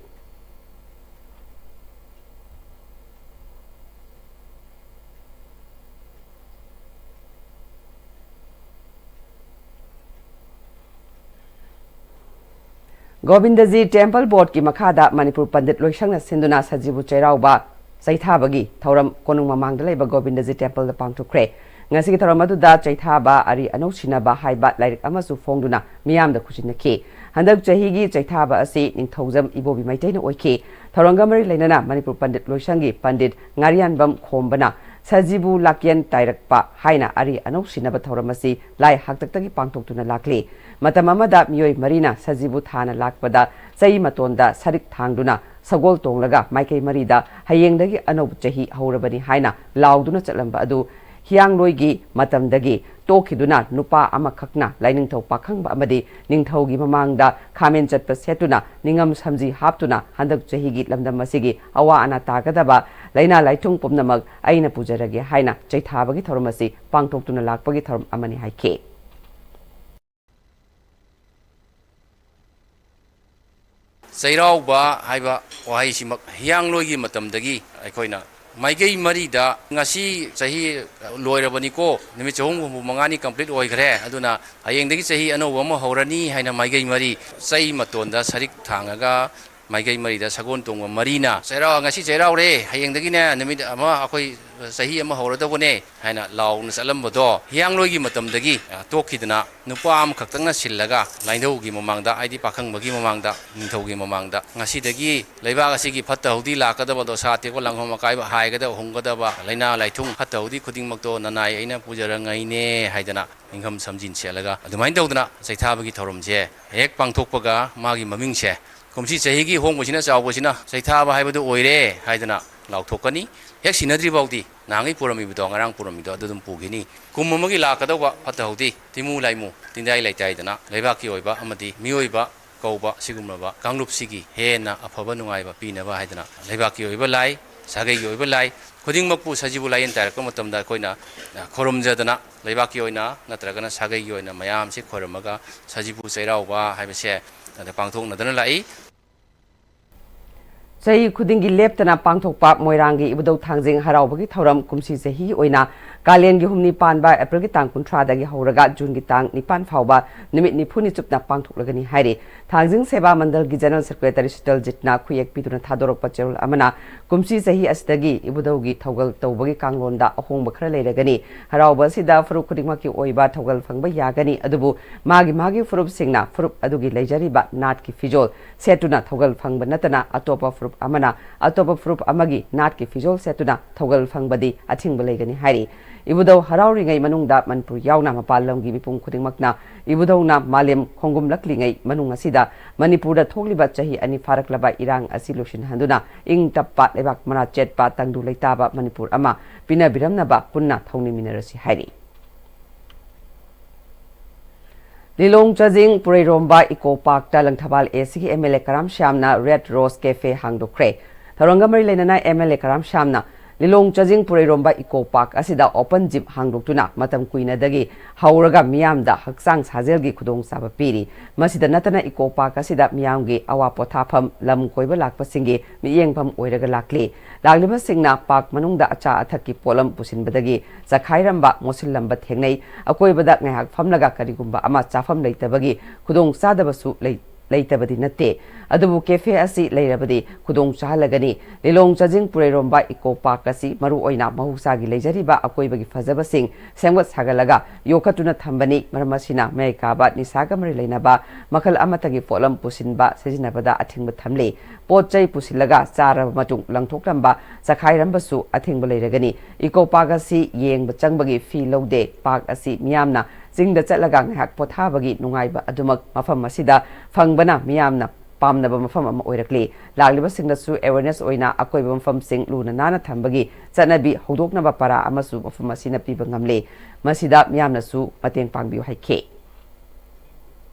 ꯒꯣꯕꯤꯟꯗꯖꯤ ꯇꯦꯝꯄꯜ ꯕꯣꯔꯗꯀꯤ ꯃꯈꯥꯗ ꯃꯅꯤꯄꯨꯔ ꯄꯟꯗꯤꯠ ꯂꯣꯏꯁꯪꯅ ꯁꯤꯟꯗꯨꯅ ꯁꯖꯤꯕꯨ ꯆꯩꯔꯥꯎꯕ ꯆꯩꯊꯥꯕꯒꯤ ꯊꯧꯔꯝ ꯀꯣꯅꯨꯡ ꯃꯃꯥꯡꯗ ꯂꯩꯕ ꯒꯣꯕꯤꯟꯗꯖꯤ ꯇꯦꯝꯄꯜꯗ ꯄꯥꯡꯊꯣꯛꯈ꯭ꯔꯦ꯫ ꯉꯁꯤꯒꯤ ꯊꯧꯔꯝ ꯑꯗꯨꯗ ꯆꯩꯊꯥꯕ ꯑꯔꯤ ꯑꯅꯧ ꯁꯤꯟꯅꯕ ꯍꯥꯏꯕ ꯂꯥꯏꯔꯤꯛ ꯑꯃꯁꯨ ꯐꯣꯡꯗꯨꯅ ꯃꯤꯌꯥꯝꯗ ꯈꯨꯠꯁꯤꯟꯅꯈꯤ꯫ ꯍꯟꯗꯛ ꯆꯍꯤꯒꯤ ꯆꯩꯊꯥꯕ ꯑꯁꯤ ꯅꯤꯡꯊꯧꯖꯝ ꯏꯕꯣꯕꯤ ꯃꯩꯇꯩꯅ ꯑꯣꯏꯈꯤ꯫ ꯊꯧꯔꯝꯒ ꯃꯔꯤ ꯂꯩꯅꯅ ꯃꯅꯤꯄꯨꯔ ꯄꯟꯗꯤꯠ ꯂꯣꯏꯁꯪꯒꯤ ꯄꯟꯗꯤꯠ ꯉꯥꯔꯤꯌꯥꯟꯕꯝ ꯈꯣꯝꯕꯅ ꯁꯖꯤꯕꯨ ꯂꯥꯛꯌꯦꯟ ꯇꯥꯏꯔꯛꯄ ꯍꯥꯏꯅ ꯑꯔꯤ ꯑꯅꯧ ꯁꯤꯟꯅꯕ ꯊꯧꯔꯝ ꯑꯁꯤ ꯂꯥꯏ ꯍꯥꯛꯇꯛꯇꯒꯤ ꯄꯥꯡꯊꯣꯛꯇꯨꯅ ꯂꯥꯛꯂꯤ꯫ ꯃꯇꯝ ꯑꯃꯗ ꯃꯤꯑꯣꯏ ꯃꯔꯤꯅ ꯁꯖꯤꯕꯨ ꯊꯥꯅ ꯂꯥꯛꯄꯗ ꯆꯩ ꯃꯇꯣꯟꯗ ꯁꯔꯤꯛ ꯊꯥꯡꯗꯨꯅ ꯁꯒꯣꯜ ꯇꯣꯡꯂꯒ ꯃꯥꯏꯀꯩ ꯃꯔꯤꯗ "ꯍꯌꯦꯡꯗꯒꯤ ꯑꯅꯧꯕ ꯆꯍꯤ ꯍꯧꯔꯕꯅꯤ" ꯍꯥꯏꯅ ꯂꯥꯎꯗꯨꯅ ꯆꯠꯂꯝꯕ ꯑꯗꯨ ꯍꯤꯌꯥꯡꯂꯣꯏꯒꯤ ꯃꯇꯝꯗꯒꯤ ꯇꯣꯛꯈꯤꯗꯨꯅ ꯅꯨꯄꯥ ꯑꯃꯈꯛꯅ ꯂꯥꯏꯅꯤꯡꯊꯧ ꯄꯥꯈꯪꯕ ꯑꯃꯗꯤ ꯅꯤꯡꯊꯧꯒꯤ ꯃꯃꯥꯡꯗ ꯈꯥꯃꯦꯟ ꯆꯠꯄ ꯁꯦꯠꯇꯨꯅ ꯅꯤꯡꯉꯝ ꯁꯝꯖꯤ ꯍꯥꯞꯇꯨꯅ ꯍꯟꯗꯛ ꯆꯍꯤꯒꯤ ꯂꯝꯗꯝ ꯑꯁꯤꯒꯤ ꯑꯋꯥ ꯑꯅꯥ ꯇꯥꯒꯗꯕ ꯂꯥꯏꯅꯥ ꯂꯥꯏꯊꯨꯡ ꯄꯨꯝꯅꯃꯛ ꯑꯩꯅ ꯄꯨꯖꯔꯒꯦ ꯍꯥꯏꯅ ꯆꯩꯊꯥꯕꯒꯤ ꯊꯧꯔꯝ ꯑꯁꯤ ꯄꯥꯡꯊꯣꯛꯇꯨꯅ ꯂꯥꯛꯄꯒꯤ ꯊꯧꯔꯝ ꯑꯃꯅꯤ ꯍꯥꯏꯈꯤ꯫ ꯆꯩꯔꯥꯎꯕ ꯍꯥꯏꯕ ꯋꯥꯍꯩꯁꯤꯃꯛ ꯍꯤꯌꯥꯡꯂꯣꯏꯒꯤ ꯃꯇꯝꯗꯒꯤ ꯑꯩꯈꯣꯏꯅ ꯃꯥꯏꯀꯩ ꯃꯔꯤꯗ ꯉꯁꯤ ꯆꯍꯤ ꯂꯣꯏꯔꯕꯅꯤꯀꯣ, ꯅꯨꯃꯤꯠ ꯆꯍꯨꯝ ꯍꯨꯝꯐꯨ ꯃꯉꯥꯅꯤ complete ꯑꯣꯏꯈ꯭ꯔꯦ, ꯑꯗꯨꯅ ꯍꯌꯦꯡꯗꯒꯤ ꯆꯍꯤ ꯑꯅꯧꯕ ꯑꯃ ꯍꯧꯔꯅꯤ ꯍꯥꯏꯅ ꯃꯥꯏꯀꯩ ꯃꯔꯤ ꯆꯩ ꯃꯇꯣꯟꯗ ꯁꯔꯤꯛ ꯊꯥꯡꯉꯒ ꯃꯥꯏꯀꯩ ꯃꯔꯤꯗ ꯁꯒꯣꯜ ꯇꯣꯡꯕ ꯃꯔꯤꯅ ꯆꯩꯔꯥꯎ, "ꯉꯁꯤ ꯆꯩꯔꯥꯎꯔꯦ, ꯍꯌꯦꯡꯗꯒꯤꯅꯦ ꯅꯨꯃꯤꯠ ꯑꯃ ꯑꯩꯈꯣꯏ ꯆꯍꯤ ꯑꯃ ꯍꯧꯔꯗꯧꯕꯅꯦ" ꯍꯥꯏꯅ ꯂꯥꯎꯅ ꯆꯠꯂꯝꯕꯗꯣ ꯍꯤꯌꯥꯡꯂꯣꯏꯒꯤ ꯃꯇꯝꯗꯒꯤ, ꯑ, ꯇꯣꯛꯈꯤꯗꯅ ꯅꯨꯄꯥ ꯑꯃꯈꯛꯇꯪꯅ ꯁꯤꯜꯂꯒ ꯂꯥꯏꯅꯤꯡꯊꯧꯒꯤ ꯃꯃꯥꯡꯗ, ꯍꯥꯏꯗꯤ ꯄꯥꯈꯪꯕꯒꯤ ꯃꯃꯥꯡꯗ, ꯅꯤꯡꯊꯧꯒꯤ ꯃꯃꯥꯡꯗ, "ꯉꯁꯤꯗꯒꯤ ꯂꯩꯕꯥꯛ ꯑꯁꯤꯒꯤ ꯐꯠꯇ ꯍꯥꯎꯗꯤ ꯂꯥꯛꯀꯗꯕ, ꯗꯣꯁꯥ ꯇꯦꯛꯄ ꯂꯥꯡꯐꯝ ꯑꯀꯥꯏꯕ ꯍꯥꯏꯒꯗꯕ, ꯍꯨꯝꯒꯗꯕ ꯂꯥꯏꯅꯥ ꯂꯥꯏꯊꯨꯡ ꯐꯠꯇ ꯍꯥꯎꯗꯤ ꯈꯨꯗꯤꯡꯃꯛꯇꯣ ꯅꯅꯥꯏ ꯑꯩꯅ ꯄꯨꯖꯔꯉꯩꯅꯦ" ꯍꯥꯏꯗꯅ ꯅꯤꯡꯈꯝ ꯁꯝꯖꯤꯟ ꯁꯦꯠꯂꯒ ꯑꯗꯨꯃꯥꯏꯅ ꯇꯧꯗꯅ ꯆꯩꯊꯥꯕꯒꯤ ꯊꯧꯔꯝꯁꯦ ꯍꯦꯛ ꯄꯥꯡꯊꯣꯛꯄꯒ ꯃꯥꯒꯤ ꯃꯃꯤꯡꯁꯦ ꯀꯨꯝꯁꯤ ꯆꯍꯤꯒꯤ ꯍꯣꯡꯕꯁꯤꯅ ꯆꯥꯎꯕꯁꯤꯅ ꯆꯩꯊꯥꯕ ꯍꯥꯏꯕꯗꯨ ꯑꯣꯏꯔꯦ ꯍꯥꯏꯗꯅ ꯂꯥꯎꯊꯣꯛꯀꯅꯤ꯫ ꯍꯦꯛ ꯁꯤꯟꯅꯗ꯭ꯔꯤ ꯐꯥꯎꯗꯤ ꯅꯍꯥꯟꯒꯩ ꯄꯨꯔꯝꯃꯤꯕꯗꯣ, ꯉꯔꯥꯡ ꯄꯨꯔꯝꯃꯤꯗꯣ, ꯑꯗꯨ ꯑꯗꯨꯝ ꯄꯨꯈꯤꯅꯤ꯫ ꯀꯨꯝ ꯑꯃꯒꯤ ꯂꯥꯛꯀꯗꯧꯕ ꯐꯠꯇ ꯍꯥꯎꯗꯤ, ꯇꯤꯃꯨ ꯂꯥꯏꯃꯨ, ꯇꯤꯟꯗꯥꯏ ꯂꯩꯇꯥꯏꯗꯅ ꯂꯩꯕꯥꯛꯀꯤ ꯑꯣꯏꯕ ꯑꯃꯗꯤ ꯃꯤꯑꯣꯏꯕ ꯀꯧꯕ ꯁꯤꯒꯨꯝꯂꯕ ꯀꯥꯡꯂꯨꯞꯁꯤꯒꯤ ꯍꯦꯟꯅ ꯑꯐꯕ ꯅꯨꯡꯉꯥꯏꯕ ꯄꯤꯅꯕ ꯍꯥꯏꯗꯅ ꯂꯩꯕꯥꯛꯀꯤ ꯑꯣꯏꯕ ꯂꯥꯏ, ꯁꯥꯒꯩꯒꯤ ꯑꯣꯏꯕ ꯂꯥꯏ ꯈꯨꯗꯤꯡꯃꯛꯄꯨ ꯁꯖꯤꯕꯨ ꯂꯥꯏꯌꯦꯟ ꯇꯥꯏꯔꯛꯄ ꯃꯇꯝꯗ ꯑꯩꯈꯣꯏꯅ, ꯑ, ꯈꯨꯔꯨꯝꯖꯗꯅ ꯂꯩꯕꯥꯛꯀꯤ ꯑꯣꯏꯅ ꯅꯠꯇ꯭ꯔꯒꯅ ꯁꯥꯒꯩꯒꯤ ꯑꯣꯏꯅ ꯃꯌꯥꯝꯁꯤ ꯈꯣꯏꯔꯝꯃꯒ ꯁꯖꯤꯕꯨ ꯆꯩꯔꯥꯎꯕ ꯍꯥꯏꯕꯁꯦ ꯑꯗ ꯄꯥꯡꯊꯣꯛꯅꯗꯅ ꯂꯥꯛꯏ꯫ ꯆꯍꯤ ꯈꯨꯗꯤꯡꯒꯤ ꯂꯦꯞꯇꯅ ꯄꯥꯡꯊꯣꯛꯄ ꯃꯣꯏꯔꯥꯡꯒꯤ ꯏꯕꯨꯙꯧ ꯊꯥꯡꯖꯤꯡ ꯍꯔꯥꯎꯕꯒꯤ ꯊꯧꯔꯝ ꯀꯨꯝꯁꯤ ꯆꯍꯤꯒꯤ ꯑꯣꯏꯅ ꯀꯥꯂꯦꯟꯒꯤ ꯍꯨꯝꯅꯤ ꯄꯥꯟꯕ ꯑꯦꯄ꯭ꯔꯤꯜꯒꯤ ꯇꯥꯡ ꯀꯨꯟꯊ꯭ꯔꯥꯗꯒꯤ ꯍꯧꯔꯒ ꯖꯨꯟꯒꯤ ꯇꯥꯡ ꯅꯤꯄꯥꯟ ꯐꯥꯎꯕ ꯅꯨꯃꯤꯠ ꯅꯤꯐꯨꯅꯤ ꯆꯨꯞꯅ ꯄꯥꯡꯊꯣꯛꯂꯒꯅꯤ ꯍꯥꯏꯔꯤ꯫ ꯊꯥꯡꯖꯤꯡ ꯁꯦꯕꯥ ꯃꯟꯗꯜꯒꯤ ꯖꯦꯅꯔꯦꯜ ꯁꯦꯀ꯭ꯔꯦꯇꯔꯤ ꯁꯤꯇꯜꯖꯤꯠꯅ ꯈꯨꯌꯦꯛ ꯄꯤꯗꯨꯅ ꯊꯥꯗꯣꯔꯛꯄ ꯆꯦꯔꯣꯜ ꯑꯃꯅ, ꯀꯨꯝꯁꯤ ꯆꯍꯤ ꯑꯁꯤꯗꯒꯤ ꯏꯕꯨꯙꯧꯒꯤ ꯊꯧꯒꯜ ꯇꯧꯕꯒꯤ ꯀꯥꯡꯂꯣꯟꯗ ꯑꯍꯣꯡꯕ ꯈꯔ ꯂꯩꯔꯒꯅꯤ꯫ ꯍꯔꯥꯎꯕ ꯑꯁꯤꯗ ꯐꯨꯔꯨꯞ ꯈꯨꯗꯤꯡꯃꯛꯀꯤ ꯑꯣꯏꯕ ꯊꯧꯒꯜ ꯐꯪꯕ ꯌꯥꯒꯅꯤ, ꯑꯗꯨꯕꯨ ꯃꯥꯒꯤ ꯃꯥꯒꯤ ꯐꯨꯔꯨꯞꯁꯤꯡꯅ ꯐꯨꯔꯨꯞ ꯑꯗꯨꯒꯤ ꯂꯩꯖꯔꯤꯕ ꯅꯥꯠꯀꯤ ꯐꯤꯖꯣꯜ ꯁꯦꯠꯇꯨꯅ ꯊꯧꯒꯜ ꯐꯪꯕ ꯅꯠꯇꯅ ꯑꯇꯣꯞꯄ ꯐꯨꯔꯨꯞ ꯑꯃꯅ ꯑꯇꯣꯞꯄ ꯐꯨꯔꯨꯞ ꯑꯃꯒꯤ ꯅꯥꯠꯀꯤ ꯐꯤꯖꯣꯜ ꯁꯦꯠꯇꯨꯅ ꯊꯧꯒꯜ ꯐꯪꯕꯗꯤ ꯑꯊꯤꯡꯕ ꯂꯩꯒꯅꯤ ꯍꯥꯏꯔꯤ꯫ ꯏꯕꯨꯙꯧ ꯍꯔꯥꯎꯔꯤꯉꯩ ꯃꯅꯨꯡꯗ ꯃꯅꯤꯄꯨꯔ ꯌꯥꯎꯅ ꯃꯄꯥꯟ ꯂꯝꯒꯤ ꯃꯤꯄꯨꯝ ꯈꯨꯗꯤꯡꯃꯛꯅ ꯏꯕꯨꯙꯧꯅ ꯃꯥꯂꯦꯝ ꯈꯣꯡꯒꯨꯝꯂꯛꯂꯤꯉꯩ ꯃꯅꯨꯡ ꯑꯁꯤꯗ ꯃꯅꯤꯄꯨꯔꯗ ꯊꯣꯛꯂꯤꯕ ꯆꯍꯤ ꯑꯅꯤ ꯐꯥꯔꯛꯂꯕ ꯏꯔꯥꯡ ꯑꯁꯤ ꯂꯣꯏꯁꯤꯟꯍꯟꯗꯨꯅ ꯏꯪ ꯇꯞꯄ, ꯂꯩꯕꯥꯛ ꯃꯔꯥ ꯆꯦꯠꯄ, ꯇꯪꯗꯨ ꯂꯩꯇꯥꯕ ꯃꯅꯤꯄꯨꯔ ꯑꯃ ꯄꯤꯅꯕꯤꯔꯝꯅꯕ ꯄꯨꯟꯅ ꯊꯧꯅꯤꯃꯤꯟꯅꯔꯁꯤ ꯍꯥꯏꯔꯤ꯫ ꯂꯤꯂꯣꯡ ꯆꯥꯖꯤꯡ ꯄꯨꯔꯩꯔꯣꯝꯕ ꯏꯀꯣ ꯄꯥꯔꯛꯇ ꯂꯪꯊꯕꯥꯜ ꯑꯦꯁꯤꯒꯤ ꯑꯦꯝ ꯑꯦꯜ ꯑꯦ ꯀꯔꯥꯝ ꯁ꯭ꯌꯥꯝꯅ ꯔꯦꯗ ꯔꯣꯁ ꯀꯦꯐꯦ ꯍꯥꯡꯗꯣꯛꯈ꯭ꯔꯦ꯫ ꯊꯧꯔꯝꯒ ꯃꯔꯤ ꯂꯩꯅꯅ ꯑꯦꯝ ꯑꯦꯜ ꯑꯦ ꯀꯔꯥꯝ ꯁ꯭ꯌꯥꯝꯅ ꯂꯤꯂꯣꯡ ꯆꯥꯖꯤꯡ ꯄꯨꯔꯩꯔꯣꯝꯕ ꯏꯀꯣ ꯄꯥꯔꯛ ꯑꯁꯤꯗ ꯑꯣꯄꯟ ꯖꯤꯝ ꯍꯥꯡꯗꯣꯛꯇꯨꯅ ꯃꯇꯝ ꯀꯨꯏꯅꯗꯒꯤ ꯍꯧꯔꯒ ꯃꯤꯌꯥꯝꯗ ꯍꯛꯆꯥꯡ ꯁꯥꯖꯦꯜꯒꯤ ꯈꯨꯗꯣꯡꯆꯥꯕ ꯄꯤꯔꯤ꯫ ꯃꯁꯤꯗ ꯅꯠꯇꯅ ꯏꯀꯣ ꯄꯥꯔꯛ ꯑꯁꯤꯗ ꯃꯤꯌꯥꯝꯒꯤ ꯑꯋꯥ ꯄꯣꯊꯥꯐꯝ, ꯂꯝ ꯀꯣꯏꯕ ꯂꯥꯛꯄꯁꯤꯡꯒꯤ ꯃꯤꯠꯌꯦꯡꯐꯝ ꯑꯣꯏꯔꯒ ꯂꯥꯛꯂꯤ꯫ ꯂꯥꯛꯂꯤꯕꯁꯤꯡꯅ ꯄꯥꯔꯛ ꯃꯅꯨꯡꯗ ꯑꯆꯥ ꯑꯊꯛꯀꯤ ꯄꯣꯠꯂꯝ ꯄꯨꯁꯤꯟꯕꯗꯒꯤ ꯆꯈꯥꯏꯔꯝꯕ, ꯃꯣꯠꯁꯤꯜꯂꯝꯕ ꯊꯦꯡꯅꯩ꯫ ꯑꯀꯣꯏꯕꯗ ꯉꯥꯏꯍꯥꯛ ꯐꯝꯂꯒ ꯀꯔꯤꯒꯨꯝꯕ ꯑꯃ ꯆꯥꯐꯝ ꯂꯩꯇꯕꯒꯤ ꯈꯨꯗꯣꯡꯆꯥꯗꯕꯁꯨ ꯂꯩ-, ꯂꯩꯇꯕꯗꯤ ꯅꯠꯇꯦ꯫ ꯑꯗꯨꯕꯨ ꯀꯦꯐꯦ ꯑꯁꯤ ꯂꯩꯔꯕꯗꯤ ꯈꯨꯗꯣꯡ ꯆꯥꯍꯜꯂꯒꯅꯤ꯫ ꯂꯤꯂꯣꯡ ꯆꯥꯖꯤꯡ ꯄꯨꯔꯩꯔꯣꯝꯕ ꯏꯀꯣ ꯄꯥꯔꯛ ꯑꯁꯤ ꯃꯔꯨꯑꯣꯏꯅ ꯃꯍꯧꯁꯥꯒꯤ ꯂꯩꯖꯔꯤꯕ ꯑꯀꯣꯏꯕꯒꯤ ꯐꯖꯕꯁꯤꯡ ꯁꯦꯝꯒꯠ ꯁꯥꯒꯠꯂꯒ ꯌꯣꯛꯈꯠꯇꯨꯅ ꯊꯝꯕꯅꯤ꯫ ꯃꯔꯝ ꯑꯁꯤꯅ ꯃꯌꯥꯏ ꯀꯥꯕ ꯅꯤꯁꯥꯒ ꯃꯔꯤ ꯂꯩꯅꯕ ꯃꯈꯜ ꯑꯃꯠꯇꯒꯤ ꯄꯣꯠꯂꯝ ꯄꯨꯁꯤꯟꯕ, ꯁꯤꯖꯤꯟꯅꯕꯗ ꯑꯊꯤꯡꯕ ꯊꯝꯂꯤ꯫ ꯄꯣꯠ ꯆꯩ ꯄꯨꯁꯤꯜꯂꯒ ꯆꯥꯔꯕ ꯃꯇꯨꯡ ꯂꯪꯊꯣꯛꯂꯝꯕ, ꯆꯈꯥꯏꯔꯝꯕꯁꯨ ꯑꯊꯤꯡꯕ ꯂꯩꯔꯒꯅꯤ꯫ ꯏꯀꯣ ꯄꯥꯔꯛ ꯑꯁꯤ ꯌꯦꯡꯕ ꯆꯪꯕꯒꯤ ꯐꯤ ꯂꯧꯗꯦ꯫ ꯄꯥꯔꯛ ꯑꯁꯤ ꯃꯤꯌꯥꯝꯅ ꯆꯤꯡꯗ ꯆꯠꯂꯒ ꯉꯥꯏꯍꯥꯛ ꯄꯣꯊꯥꯕꯒꯤ ꯅꯨꯡꯉꯥꯏꯕ ꯑꯗꯨꯃꯛ ꯃꯐꯝ ꯑꯁꯤꯗ ꯐꯪꯕꯅ ꯃꯤꯌꯥꯝꯅ ꯄꯥꯝꯅꯕ ꯃꯐꯝ ꯑꯃ ꯑꯣꯏꯔꯛꯂꯤ꯫ ꯂꯥꯛꯂꯤꯕꯁꯤꯡꯅꯁꯨ ꯑꯦꯋꯦꯔꯅꯦꯁ ꯑꯣꯏꯅ ꯑꯀꯣꯏꯕ ꯃꯐꯝꯁꯤꯡ ꯂꯨꯅ ꯅꯥꯟꯅ ꯊꯝꯕꯒꯤ ꯆꯠꯅꯕꯤ ꯍꯧꯗꯣꯛꯅꯕ ꯄꯔꯥ ꯑꯃꯁꯨ ꯃꯐꯝ ꯑꯁꯤꯅ ꯄꯤꯕ ꯉꯝꯂꯦ꯫ ꯃꯁꯤꯗ ꯃꯤꯌꯥꯝꯅꯁꯨ ꯃꯇꯦꯡ ꯄꯥꯡꯕꯤꯌꯨ ꯍꯥꯏꯈꯤ꯫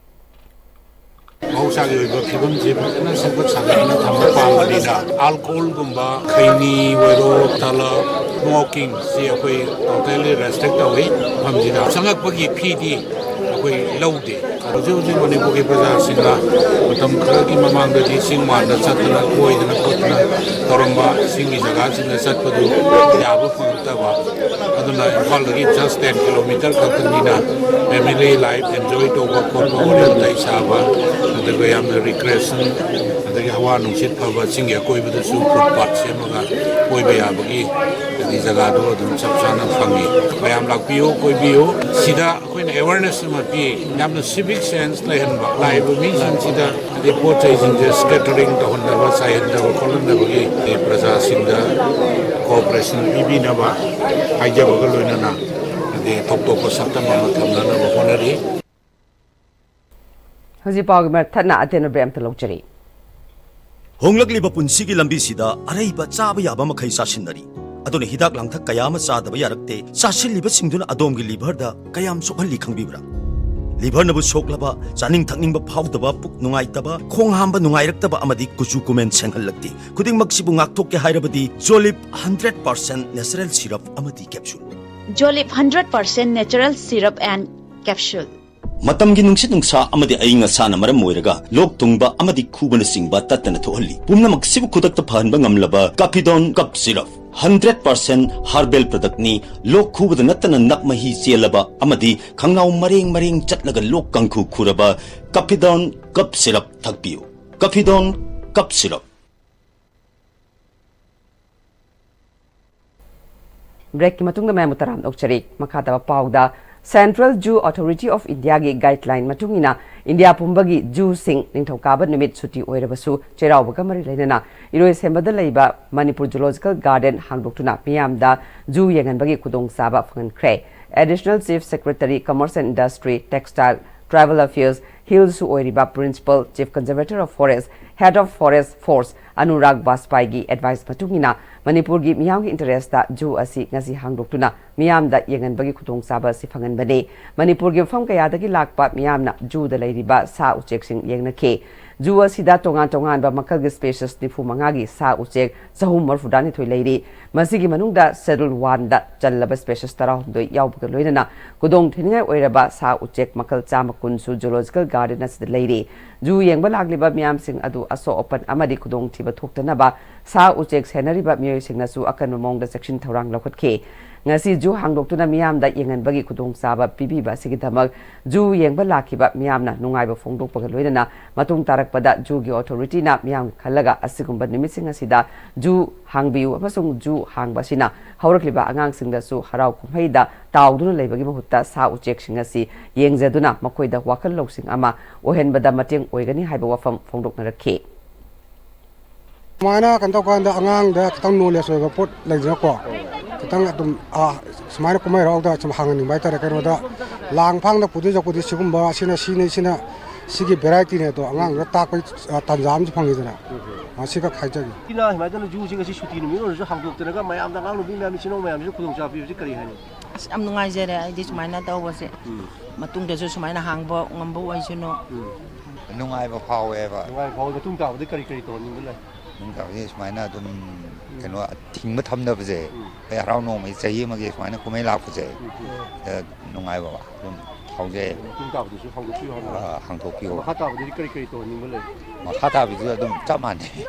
ꯃꯍꯧꯁꯥꯒꯤ ꯑꯣꯏꯕ ꯐꯤꯕꯝꯁꯦ ꯐꯖꯅ ꯁꯦꯝꯒꯠ ꯁꯥꯒꯠꯇꯨꯅ ꯊꯝꯕ ꯄꯥꯝꯕꯅꯤꯅ, ꯑꯜꯀꯣꯍꯣꯜꯒꯨꯝꯕ, ꯈꯩꯅꯤ ꯑꯣꯏꯔꯣ, ꯇꯂꯕ, ꯁ꯭ꯃꯣꯀꯤꯡꯁꯤ ꯑꯩꯈꯣꯏ ꯇꯣꯇꯦꯜꯂꯤ ꯔꯦꯁꯇ꯭ꯔꯤꯛ ꯇꯧꯏ꯫ ꯃꯐꯝꯁꯤꯗ ꯆꯪꯉꯛꯄꯒꯤ ꯐꯤꯗꯤ ꯑꯩꯈꯣꯏ ꯂꯧꯗꯦ꯫ ꯍꯧꯖꯤꯛ ꯍꯧꯖꯤꯛ ꯃꯅꯤꯄꯨꯔꯒꯤ ꯄ꯭ꯔꯖꯥꯁꯤꯡꯅ ꯃꯇꯝ ꯈꯔꯒꯤ ꯃꯃꯥꯡꯗꯗꯤ ꯆꯤꯡ ꯃꯥꯟꯗ ꯆꯠꯇꯅ, ꯀꯣꯏꯗꯅ ꯈꯣꯠꯇꯅ ꯇꯧꯔꯝꯕ, ꯆꯤꯡꯒꯤ ꯖꯒꯥꯁꯤꯡꯗ ꯆꯠꯄꯗꯨ ꯌꯥꯕ ꯐꯪꯉꯛꯇꯕ, ꯑꯗꯨꯅ ꯏꯝꯐꯥꯜꯗꯒꯤ just ten kilometre ꯈꯛꯇꯅꯤꯅ family life enjoy ꯇꯧꯕ ꯈꯣꯠꯄ, ꯋꯥꯔꯤ ꯋꯥꯇꯥꯏ ꯁꯥꯕ, ꯑꯗꯨꯒ ꯌꯥꯝꯅ recreation, ꯑꯗꯒꯤ ꯍꯋꯥ ꯅꯨꯡꯁꯤꯠ ꯐꯕ, ꯆꯤꯡꯒꯤ ꯑꯀꯣꯏꯕꯗꯁꯨ footpath ꯁꯦꯝꯃꯒ ꯀꯣꯏꯕ ꯌꯥꯕꯒꯤ ꯍꯥꯏꯗꯤ ꯖꯒꯥꯗꯣ ꯑꯗꯨꯝ ꯆꯞ ꯆꯥꯅ ꯐꯪꯉꯤ꯫ ꯃꯌꯥꯝ ꯂꯥꯛꯄꯤꯌꯨ, ꯀꯣꯏꯕꯤꯌꯨ꯫ ꯁꯤꯗ ꯑꯩꯈꯣꯏꯅ awareness ꯑꯃ ꯄꯤ, ꯌꯥꯝꯅ civic sense ꯂꯩꯍꯟꯕ, ꯂꯥꯛꯏꯕ ꯃꯤꯁꯤꯡꯁꯤꯗ ꯍꯥꯏꯗꯤ ꯄꯣꯠ ꯆꯩꯁꯤꯡꯁꯦ scattering ꯇꯧꯍꯟꯗꯕ, ꯆꯥꯏꯍꯟꯗꯕ ꯈꯣꯠꯍꯟꯗꯕꯒꯤ ꯄ꯭ꯔꯖꯥꯁꯤꯡꯗ cooperation ꯄꯤꯕꯤꯅꯕ ꯍꯥꯏꯖꯕꯒ ꯂꯣꯏꯅꯅ ꯍꯥꯏꯗꯤ ꯊꯣꯛꯇꯣꯛꯄ ꯁꯛꯇꯝ ꯑꯃ ꯊꯝꯅꯅꯕ ꯍꯣꯠꯅꯔꯤ꯫ ꯍꯧꯖꯤꯛ ꯄꯥꯎꯒꯤ ꯃꯊꯠꯅ ꯑꯇꯦꯟꯕ ꯕ꯭ꯔꯦꯛ ꯑꯃꯇ ꯂꯧꯖꯔꯤ꯫ ꯍꯣꯡꯂꯛꯂꯤꯕ ꯄꯨꯟꯁꯤꯒꯤ ꯂꯝꯕꯤꯁꯤꯗ ꯑꯔꯩꯕ ꯆꯥꯕ ꯌꯥꯕ ꯃꯈꯩ ꯆꯥꯁꯤꯟꯅꯔꯤ꯫ ꯑꯗꯨꯅ ꯍꯤꯗꯥꯛ ꯂꯥꯡꯊꯛ ꯀꯌꯥ ꯑꯃ ꯆꯥꯗꯕ ꯌꯥꯔꯛꯇꯦ꯫ ꯆꯥꯁꯤꯜꯂꯤꯕꯁꯤꯡꯗꯨꯅ ꯑꯗꯣꯝꯒꯤ liverꯗ ꯀꯌꯥꯝ ꯁꯣꯛꯍꯜꯂꯤ ꯈꯪꯕꯤꯕ꯭ꯔꯥ? Liverꯅꯕꯨ ꯁꯣꯛꯂꯕ, ꯆꯥꯅꯤꯡ ꯊꯛꯅꯤꯡꯕ ꯐꯥꯎꯗꯕ, ꯄꯨꯛ ꯅꯨꯡꯉꯥꯏꯇꯕ, ꯈꯣꯡ ꯍꯥꯝꯕ ꯅꯨꯡꯉꯥꯏꯔꯛꯇꯕ ꯑꯃꯗꯤ ꯀꯨꯆꯨ ꯀꯨꯃꯦꯟ ꯁꯦꯡꯍꯜꯂꯛꯇꯦ꯫ ꯈꯨꯗꯤꯡꯃꯛꯁꯤꯕꯨ ꯉꯥꯛꯊꯣꯛꯀꯦ ꯍꯥꯏꯔꯕꯗꯤ Jolib hundred percent natural syrup ꯑꯃꯗꯤ capsule꯫ Jolib hundred percent natural syrup and capsule꯫ ꯃꯇꯝꯒꯤ ꯅꯨꯡꯁꯤꯠ ꯅꯨꯡꯁꯥ ꯑꯃꯗꯤ ꯑꯏꯪ ꯑꯁꯥꯅ ꯃꯔꯝ ꯑꯣꯏꯔꯒ ꯂꯣꯛ ꯊꯨꯡꯕ ꯑꯃꯗꯤ ꯈꯨꯕꯅꯆꯤꯡꯕ ꯇꯠꯇꯅ ꯊꯣꯛꯍꯜꯂꯤ꯫ ꯄꯨꯝꯅꯃꯛꯁꯤꯕꯨ ꯈꯨꯗꯛꯇ ꯐꯍꯟꯕ ꯉꯝꯂꯕ Cafidon Cough Syrup hundred percent herbal productꯅꯤ꯫ ꯂꯣꯛ ꯈꯨꯕꯗ ꯅꯠꯇꯅ ꯅꯞ ꯃꯍꯤ ꯆꯦꯜꯂꯕ ꯑꯃꯗꯤ ꯈꯪꯅꯥꯎ ꯃꯔꯦꯡ ꯃꯔꯦꯡ ꯆꯠꯂꯒ ꯂꯣꯛ ꯀꯥꯡꯈꯨ ꯈꯨꯔꯕ Cafidon Cough Syrup ꯊꯛꯄꯤꯌꯨ꯫ Cafidon Cough Syrup꯫ ꯕ꯭ꯔꯦꯛꯀꯤ ꯃꯇꯨꯡꯗ ꯃꯌꯥꯝꯕꯨ ꯇꯔꯥꯝꯅ ꯑꯣꯛꯆꯔꯤ꯫ ꯃꯈꯥ ꯇꯥꯕ ꯄꯥꯎꯗ, Central Zoo Authority of Indiaꯒꯤ guideline ꯃꯇꯨꯡ ꯏꯟꯅ ꯏꯟꯗꯤꯌꯥ ꯄꯨꯝꯕꯒꯤ ꯖꯨꯁꯤꯡ ꯅꯤꯡꯊꯧꯀꯥꯕ ꯅꯨꯃꯤꯠ ꯁꯨꯇꯤ ꯑꯣꯏꯔꯕꯁꯨ ꯆꯩꯔꯥꯎꯕꯒ ꯃꯔꯤ ꯂꯩꯅꯅ ꯏꯔꯣꯏꯁꯦꯝꯕꯗ ꯂꯩꯕ ꯃꯅꯤꯄꯨꯔ ꯖꯨꯂꯣꯖꯤꯀꯦꯜ ꯒꯥꯔꯗꯦꯟ ꯍꯥꯡꯗꯣꯛꯇꯨꯅ ꯃꯤꯌꯥꯝꯗ ꯖꯨ ꯌꯦꯡꯍꯟꯕꯒꯤ ꯈꯨꯗꯣꯡꯆꯥꯕ ꯐꯪꯍꯟꯈ꯭ꯔꯦ꯫ Additional Chief Secretary Commerce and Industry, Textile, Tribal Affairs, Hillsꯁꯨ ꯑꯣꯏꯔꯤꯕ Principal Chief Conservator of Forest, Head of Forest Force Anurag ꯕꯥꯖꯄꯥꯏꯒꯤ advice ꯃꯇꯨꯡ ꯏꯟꯅ ꯃꯅꯤꯄꯨꯔꯒꯤ ꯃꯤꯌꯥꯝꯒꯤ interestꯇ ꯖꯨ ꯑꯁꯤ ꯉꯁꯤ ꯍꯥꯡꯗꯣꯛꯇꯨꯅ ꯃꯤꯌꯥꯝꯗ ꯌꯦꯡꯍꯟꯕꯒꯤ ꯈꯨꯗꯣꯡꯆꯥꯕ ꯑꯁꯤ ꯐꯪꯍꯟꯕꯅꯤ꯫ ꯃꯅꯤꯄꯨꯔꯒꯤ ꯃꯐꯝ ꯀꯌꯥꯗꯒꯤ ꯂꯥꯛꯄ ꯃꯤꯌꯥꯝꯅ ꯖꯨꯗ ꯂꯩꯔꯤꯕ ꯁꯥ ꯎꯆꯦꯛꯁꯤꯡ ꯌꯦꯡꯅꯈꯤ꯫ ꯖꯨ ꯑꯁꯤꯗ ꯇꯣꯉꯥꯟ ꯇꯣꯉꯥꯟꯕ ꯃꯈꯜꯒꯤ ꯁ꯭ꯄꯦꯁꯤꯁ ꯅꯤꯐꯨ ꯃꯉꯥꯒꯤ ꯁꯥ ꯎꯆꯦꯛ ꯆꯍꯨꯝ ꯃꯔꯤꯐꯨꯇꯔꯥꯅꯤꯊꯣꯏ ꯂꯩꯔꯤ꯫ ꯃꯁꯤꯒꯤ ꯃꯅꯨꯡꯗ ꯁꯦꯗꯨꯜ ꯋꯥꯟꯗ ꯆꯜꯂꯕ ꯁ꯭ꯄꯦꯁꯤꯁ ꯇꯔꯥꯍꯨꯝꯗꯣꯏ ꯌꯥꯎꯕꯒ ꯂꯣꯏꯅꯅ ꯈꯨꯗꯣꯡ ꯊꯤꯅꯤꯡꯉꯥꯏ ꯑꯣꯏꯔꯕ ꯁꯥ ꯎꯆꯦꯛ ꯃꯈꯜ ꯆꯥꯝꯃ ꯀꯨꯟꯁꯨ ꯖꯨꯂꯣꯖꯤꯀꯦꯜ ꯒꯥꯔꯗꯦꯟ ꯑꯁꯤꯗ ꯂꯩꯔꯤ꯫ ꯖꯨ ꯌꯦꯡꯕ ꯂꯥꯛꯂꯤꯕ ꯃꯤꯌꯥꯝꯁꯤꯡ ꯑꯗꯨ ꯑꯁꯣꯛ ꯑꯄꯟ ꯑꯃꯗꯤ ꯈꯨꯗꯣꯡꯊꯤꯕ ꯊꯣꯛꯇꯅꯕ ꯁꯥ ꯎꯆꯦꯛ ꯁꯦꯟꯅꯔꯤꯕ ꯃꯤꯑꯣꯏꯁꯤꯡꯅꯁꯨ ꯑꯀꯟꯕ ꯃꯑꯣꯡꯗ ꯆꯦꯛꯁꯤꯟ ꯊꯧꯔꯥꯡ ꯂꯧꯈꯠꯈꯤ꯫ ꯉꯁꯤ ꯖꯨ ꯍꯥꯡꯗꯣꯛꯇꯨꯅ ꯃꯤꯌꯥꯝꯗ ꯌꯦꯡꯍꯟꯕꯒꯤ ꯈꯨꯗꯣꯡꯆꯥꯕ ꯄꯤꯕꯤꯕ ꯑꯁꯤꯒꯤꯗꯃꯛ ꯖꯨ ꯌꯦꯡꯕ ꯂꯥꯛꯈꯤꯕ ꯃꯤꯌꯥꯝꯅ ꯅꯨꯡꯉꯥꯏꯕ ꯐꯣꯡꯗꯣꯛꯄꯒ ꯂꯣꯏꯅꯅ ꯃꯇꯨꯡ ꯇꯥꯔꯛꯄꯗ ꯖꯨꯒꯤ ꯑꯣꯊꯣꯔꯤꯇꯤꯅ ꯃꯤꯌꯥꯝꯒꯤ ꯈꯜꯂꯒ ꯑꯁꯤꯒꯨꯝꯕ ꯅꯨꯃꯤꯠꯁꯤꯡ ꯑꯁꯤꯗ ꯖꯨ ꯍꯥꯡꯕꯤꯌꯨ ꯑꯃꯁꯨꯡ ꯖꯨ ꯍꯥꯡꯕ ꯑꯁꯤꯅ ꯍꯧꯔꯛꯂꯤꯕ ꯑꯉꯥꯡꯁꯤꯡꯗꯁꯨ ꯍꯔꯥꯎ ꯀꯨꯝꯍꯩꯗ ꯇꯥꯎꯗꯨꯅ ꯂꯩꯕꯒꯤ ꯃꯍꯨꯠꯇ ꯁꯥ ꯎꯆꯦꯛꯁꯤꯡ ꯑꯁꯤ ꯌꯦꯡꯖꯗꯨꯅ ꯃꯈꯣꯏꯗ ꯋꯥꯈꯜ ꯂꯧꯁꯤꯡ ꯑꯃ ꯑꯣꯏꯍꯟꯕꯗ ꯃꯇꯦꯡ ꯑꯣꯏꯒꯅꯤ ꯍꯥꯏꯕ ꯋꯥꯐꯝ ꯐꯣꯡꯗꯣꯛꯅꯔꯛꯈꯤ꯫ ꯁꯨꯃꯥꯏꯅ ꯀꯩꯅꯣ ꯇꯧꯀꯥꯟꯗ ꯑꯉꯥꯡꯗ ꯈꯤꯇꯪ ꯅꯣꯂꯦꯖ ꯑꯣꯏꯕ ꯄꯣꯠ ꯂꯩꯗꯅꯀꯣ, ꯈꯤꯇꯪ ꯑꯗꯨꯝ ꯁꯨꯃꯥꯏꯅ ꯀꯨꯝꯍꯩ ꯍꯔꯥꯎꯗ ꯁꯨꯝ ꯍꯥꯡꯍꯟꯅꯤꯡꯕ ꯍꯥꯏꯇꯥꯔꯦ꯫ ꯀꯩꯅꯣꯗ ꯂꯥꯡ ꯐꯥꯡꯗ ꯄꯨꯗꯣꯏ ꯆꯠꯄꯗꯤ ꯁꯤꯒꯨꯝꯕ ꯑꯁꯤꯅ ꯁꯤꯅꯤ, ꯁꯤꯅ ꯁꯤꯒꯤ ꯚꯦꯔꯥꯏꯇꯤꯅꯦ ꯑꯗꯣ ꯑꯉꯥꯡꯗꯨꯗ ꯇꯥꯛꯄꯒꯤ ꯇꯥꯟꯖꯥ ꯑꯃꯁꯨ ꯐꯪꯉꯤꯗꯅ, ꯃꯁꯤꯈꯛ ꯍꯥꯏꯖꯒꯦ꯫ ꯁꯤꯅ ꯁꯨꯃꯥꯏꯅ ꯇꯧꯅ ꯖꯨꯁꯤꯡ ꯑꯁꯤ ꯁꯨꯇꯤ ꯅꯨꯃꯤꯠ ꯑꯣꯏꯔꯁꯨ ꯍꯥꯡꯗꯣꯛꯇꯅꯒ ꯃꯌꯥꯝꯗ, ꯑꯉꯥꯡ ꯅꯨꯄꯤ ꯃꯌꯥꯝ, ꯏꯆꯤꯟ ꯏꯅꯥꯎ ꯃꯌꯥꯝꯁꯤꯗ ꯈꯨꯗꯣꯡꯆꯥꯕ ꯄꯤꯕꯁꯤ ꯀꯔꯤ ꯍꯥꯏꯅꯤ? ꯑꯁ, ꯌꯥꯝ ꯅꯨꯡꯉꯥꯏꯖꯔꯦ ꯑꯩꯗꯤ ꯁꯨꯃꯥꯏꯅ ꯇꯧꯕꯁꯦ꯫ ꯃꯇꯨꯡꯗꯁꯨ ꯁꯨꯃꯥꯏꯅ ꯍꯥꯡꯕ ꯉꯝꯕ ꯑꯣꯏꯁꯅꯨ꯫ ꯅꯨꯡꯉꯥꯏꯕ ꯐꯥꯎꯋꯦꯕ꯫ ꯅꯨꯡꯉꯥꯏꯕ ꯐꯥꯎꯕ ꯃꯇꯨꯡ ꯇꯥꯕꯗꯤ ꯀꯔꯤ ꯀꯔꯤ ꯇꯧꯍꯟꯅꯤꯡꯕ ꯂꯩ? ꯃꯇꯨꯡ ꯇꯥꯕꯗꯤ ꯁꯨꯃꯥꯏꯅ ꯑꯗꯨꯝ ꯀꯩꯅꯣ ꯊꯤꯡꯕ ꯊꯝꯗꯕꯁꯦ, ꯑꯩꯈꯣꯏ ꯍꯔꯥꯎ ꯅꯣꯡꯃꯒꯤ ꯆꯍꯤ ꯑꯃꯒꯤ ꯁꯨꯃꯥꯏꯅ ꯀꯨꯝꯍꯩ ꯂꯥꯛꯄꯁꯦ, ꯁꯤꯗ ꯅꯨꯡꯉꯥꯏꯕ ꯑꯗꯨꯝ ꯐꯥꯎꯖꯩ꯫ ꯃꯇꯨꯡ ꯇꯥꯕꯗꯁꯨ ꯍꯥꯡꯗꯣꯛꯄꯤꯌꯨ ꯍꯥꯏꯕ꯫ ꯑ, ꯍꯥꯡꯗꯣꯛꯄꯤꯌꯣ꯫ ꯃꯈꯥ ꯇꯥꯕꯗꯗꯤ ꯀꯔꯤ ꯀꯔꯤ ꯇꯧꯍꯟꯅꯤꯡꯕ ꯂꯩ? ꯃꯈꯥ ꯇꯥꯕꯤꯁꯨ ꯑꯗꯨꯝ ꯆꯞ ꯃꯥꯟꯅꯩ꯫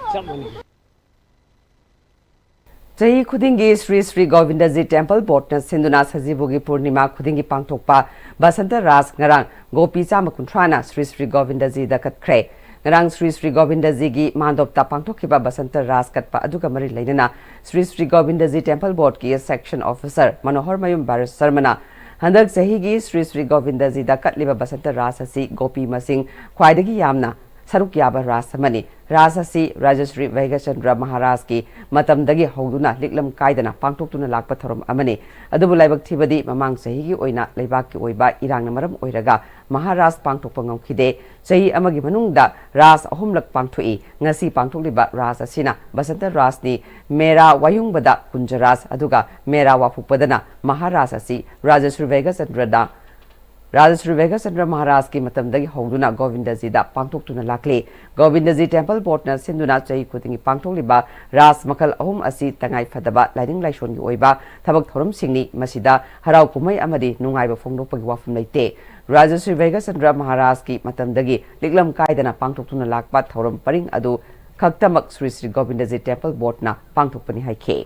ꯆꯍꯤ ꯈꯨꯗꯤꯡꯒꯤ ꯁ꯭ꯔꯤ ꯁ꯭ꯔꯤ ꯒꯣꯕꯤꯟꯗꯖꯤ ꯇꯦꯝꯄꯜ ꯕꯣꯔꯗꯅ ꯁꯤꯟꯗꯨꯅ ꯁꯖꯤꯕꯨꯒꯤ ꯄꯨꯔꯅꯤꯃꯥ ꯈꯨꯗꯤꯡꯒꯤ ꯄꯥꯡꯊꯣꯛꯄ ꯕꯁꯟꯇ ꯔꯥꯁ ꯉꯔꯥꯡ ꯒꯣꯄꯤ ꯆꯥꯝꯃ ꯀꯨꯟꯊ꯭ꯔꯥꯅ ꯁ꯭ꯔꯤ ꯁ꯭ꯔꯤ ꯒꯣꯕꯤꯟꯗꯖꯤꯗ ꯀꯠꯈ꯭ꯔꯦ꯫ ꯉꯔꯥꯡ ꯁ꯭ꯔꯤ ꯁ꯭ꯔꯤ ꯒꯣꯕꯤꯟꯗꯖꯤꯒꯤ ꯃꯥꯟꯗꯣꯞꯇ ꯄꯥꯡꯊꯣꯛꯈꯤꯕ ꯕꯁꯟꯇ ꯔꯥꯁ ꯀꯠꯄ ꯑꯗꯨꯒ ꯃꯔꯤ ꯂꯩꯅꯅ ꯁ꯭ꯔꯤ ꯁ꯭ꯔꯤ ꯒꯣꯕꯤꯟꯗꯖꯤ ꯇꯦꯝꯄꯜ ꯕꯣꯔꯗꯀꯤ ꯁꯦꯛꯁꯟ ꯑꯣꯐꯤꯁꯔ ꯃꯅꯣꯍꯔ ꯃꯌꯨꯝ ꯕꯥꯔꯤꯁ ꯁꯔꯃꯅ ꯍꯟꯗꯛ ꯆꯍꯤꯒꯤ ꯁ꯭ꯔꯤ ꯁ꯭ꯔꯤ ꯒꯣꯕꯤꯟꯗꯖꯤꯗ ꯀꯠꯂꯤꯕ ꯕꯁꯟꯇ ꯔꯥꯁ ꯑꯁꯤ ꯒꯣꯄꯤ ꯃꯁꯤꯡ ꯈ꯭ꯋꯥꯏꯗꯒꯤ ꯌꯥꯝꯅ ꯁꯔꯨꯛ ꯌꯥꯕ ꯔꯥꯁ ꯑꯃꯅꯤ꯫ ꯔꯥꯁ ꯑꯁꯤ ꯔꯥꯖꯁ꯭ꯔꯤ ꯚꯩꯒꯆꯟꯗ꯭ꯔ ꯃꯍꯥꯔꯥꯖꯀꯤ ꯃꯇꯝꯗꯒꯤ ꯍꯧꯗꯨꯅ ꯂꯤꯛꯂꯝ ꯀꯥꯏꯗꯅ ꯄꯥꯡꯊꯣꯛꯇꯨꯅ ꯂꯥꯛꯄ ꯊꯧꯔꯝ ꯑꯃꯅꯤ꯫ ꯑꯗꯨꯕꯨ ꯂꯥꯏꯕꯛ ꯊꯤꯕꯗꯤ ꯃꯃꯥꯡ ꯆꯍꯤꯒꯤ ꯑꯣꯏꯅ ꯂꯩꯕꯥꯛꯀꯤ ꯑꯣꯏꯕ ꯏꯔꯥꯡꯅ ꯃꯔꯝ ꯑꯣꯏꯔꯒ ꯃꯍꯥꯔꯥꯁ ꯄꯥꯡꯊꯣꯛꯄ ꯉꯝꯈꯤꯗꯦ꯫ ꯆꯍꯤ ꯑꯃꯒꯤ ꯃꯅꯨꯡꯗ ꯔꯥꯁ ꯑꯍꯨꯝꯂꯛ ꯄꯥꯡꯊꯣꯛꯏ꯫ ꯉꯁꯤ ꯄꯥꯡꯊꯣꯛꯂꯤꯕ ꯔꯥꯁ ꯑꯁꯤꯅ ꯕꯁꯟꯇ ꯔꯥꯁꯅꯤ꯫ ꯃꯦꯔꯥ ꯋꯥꯌꯨꯡꯕꯗ ꯀꯨꯟꯖ ꯔꯥꯁ ꯑꯗꯨꯒ ꯃꯦꯔꯥ ꯋꯥꯐꯨꯛꯄꯗꯅ ꯃꯍꯥꯔꯥꯁ ꯑꯁꯤ ꯔꯥꯖꯁ꯭ꯔꯤ ꯚꯩꯒꯆꯟꯗ꯭ꯔꯅ ꯔꯥꯖꯥ ꯁ꯭ꯔꯤ ꯚꯩꯒ꯭ꯌꯥꯆꯟꯗ꯭ꯔ ꯃꯍꯥꯔꯥꯖꯀꯤ ꯃꯇꯝꯗꯒꯤ ꯍꯧꯗꯨꯅ ꯒꯣꯕꯤꯟꯗꯖꯤꯗ ꯄꯥꯡꯊꯣꯛꯇꯨꯅ ꯂꯥꯛꯂꯤ꯫ ꯒꯣꯕꯤꯟꯗꯖꯤ ꯇꯦꯝꯄꯜ ꯕꯣꯔꯗꯅ ꯁꯤꯟꯗꯨꯅ ꯆꯍꯤ ꯈꯨꯗꯤꯡꯒꯤ ꯄꯥꯡꯊꯣꯛꯂꯤꯕ ꯔꯥꯁ ꯃꯈꯜ ꯑꯍꯨꯝ ꯑꯁꯤ ꯇꯉꯥꯏ ꯐꯗꯕ ꯂꯥꯏꯅꯤꯡ ꯂꯥꯏꯁꯣꯟꯒꯤ ꯑꯣꯏꯕ ꯊꯕꯛ ꯊꯧꯔꯝꯁꯤꯡꯅꯤ꯫ ꯃꯁꯤꯗ ꯍꯔꯥꯎ ꯀꯨꯝꯍꯩ ꯑꯃꯗꯤ ꯅꯨꯡꯉꯥꯏꯕ ꯐꯣꯡꯗꯣꯛꯄꯒꯤ ꯋꯥꯐꯝ ꯂꯩꯇꯦ꯫ ꯔꯥꯖꯥ ꯁ꯭ꯔꯤ ꯚꯩꯒ꯭ꯌꯥꯆꯟꯗ꯭ꯔ ꯃꯍꯥꯔꯥꯖꯀꯤ ꯃꯇꯝꯗꯒꯤ ꯂꯤꯛꯂꯝ ꯀꯥꯏꯗꯅ ꯄꯥꯡꯊꯣꯛꯇꯨꯅ ꯂꯥꯛꯄ ꯊꯧꯔꯝ ꯄꯔꯤꯡ ꯑꯗꯨ ꯈꯛꯇꯃꯛ ꯁ꯭ꯔꯤ ꯁ꯭ꯔꯤ ꯒꯣꯕꯤꯟꯗꯖꯤ ꯇꯦꯝꯄꯜ ꯕꯣꯔꯗꯅ ꯄꯥꯡꯊꯣꯛꯄꯅꯤ ꯍꯥꯏꯈꯤ꯫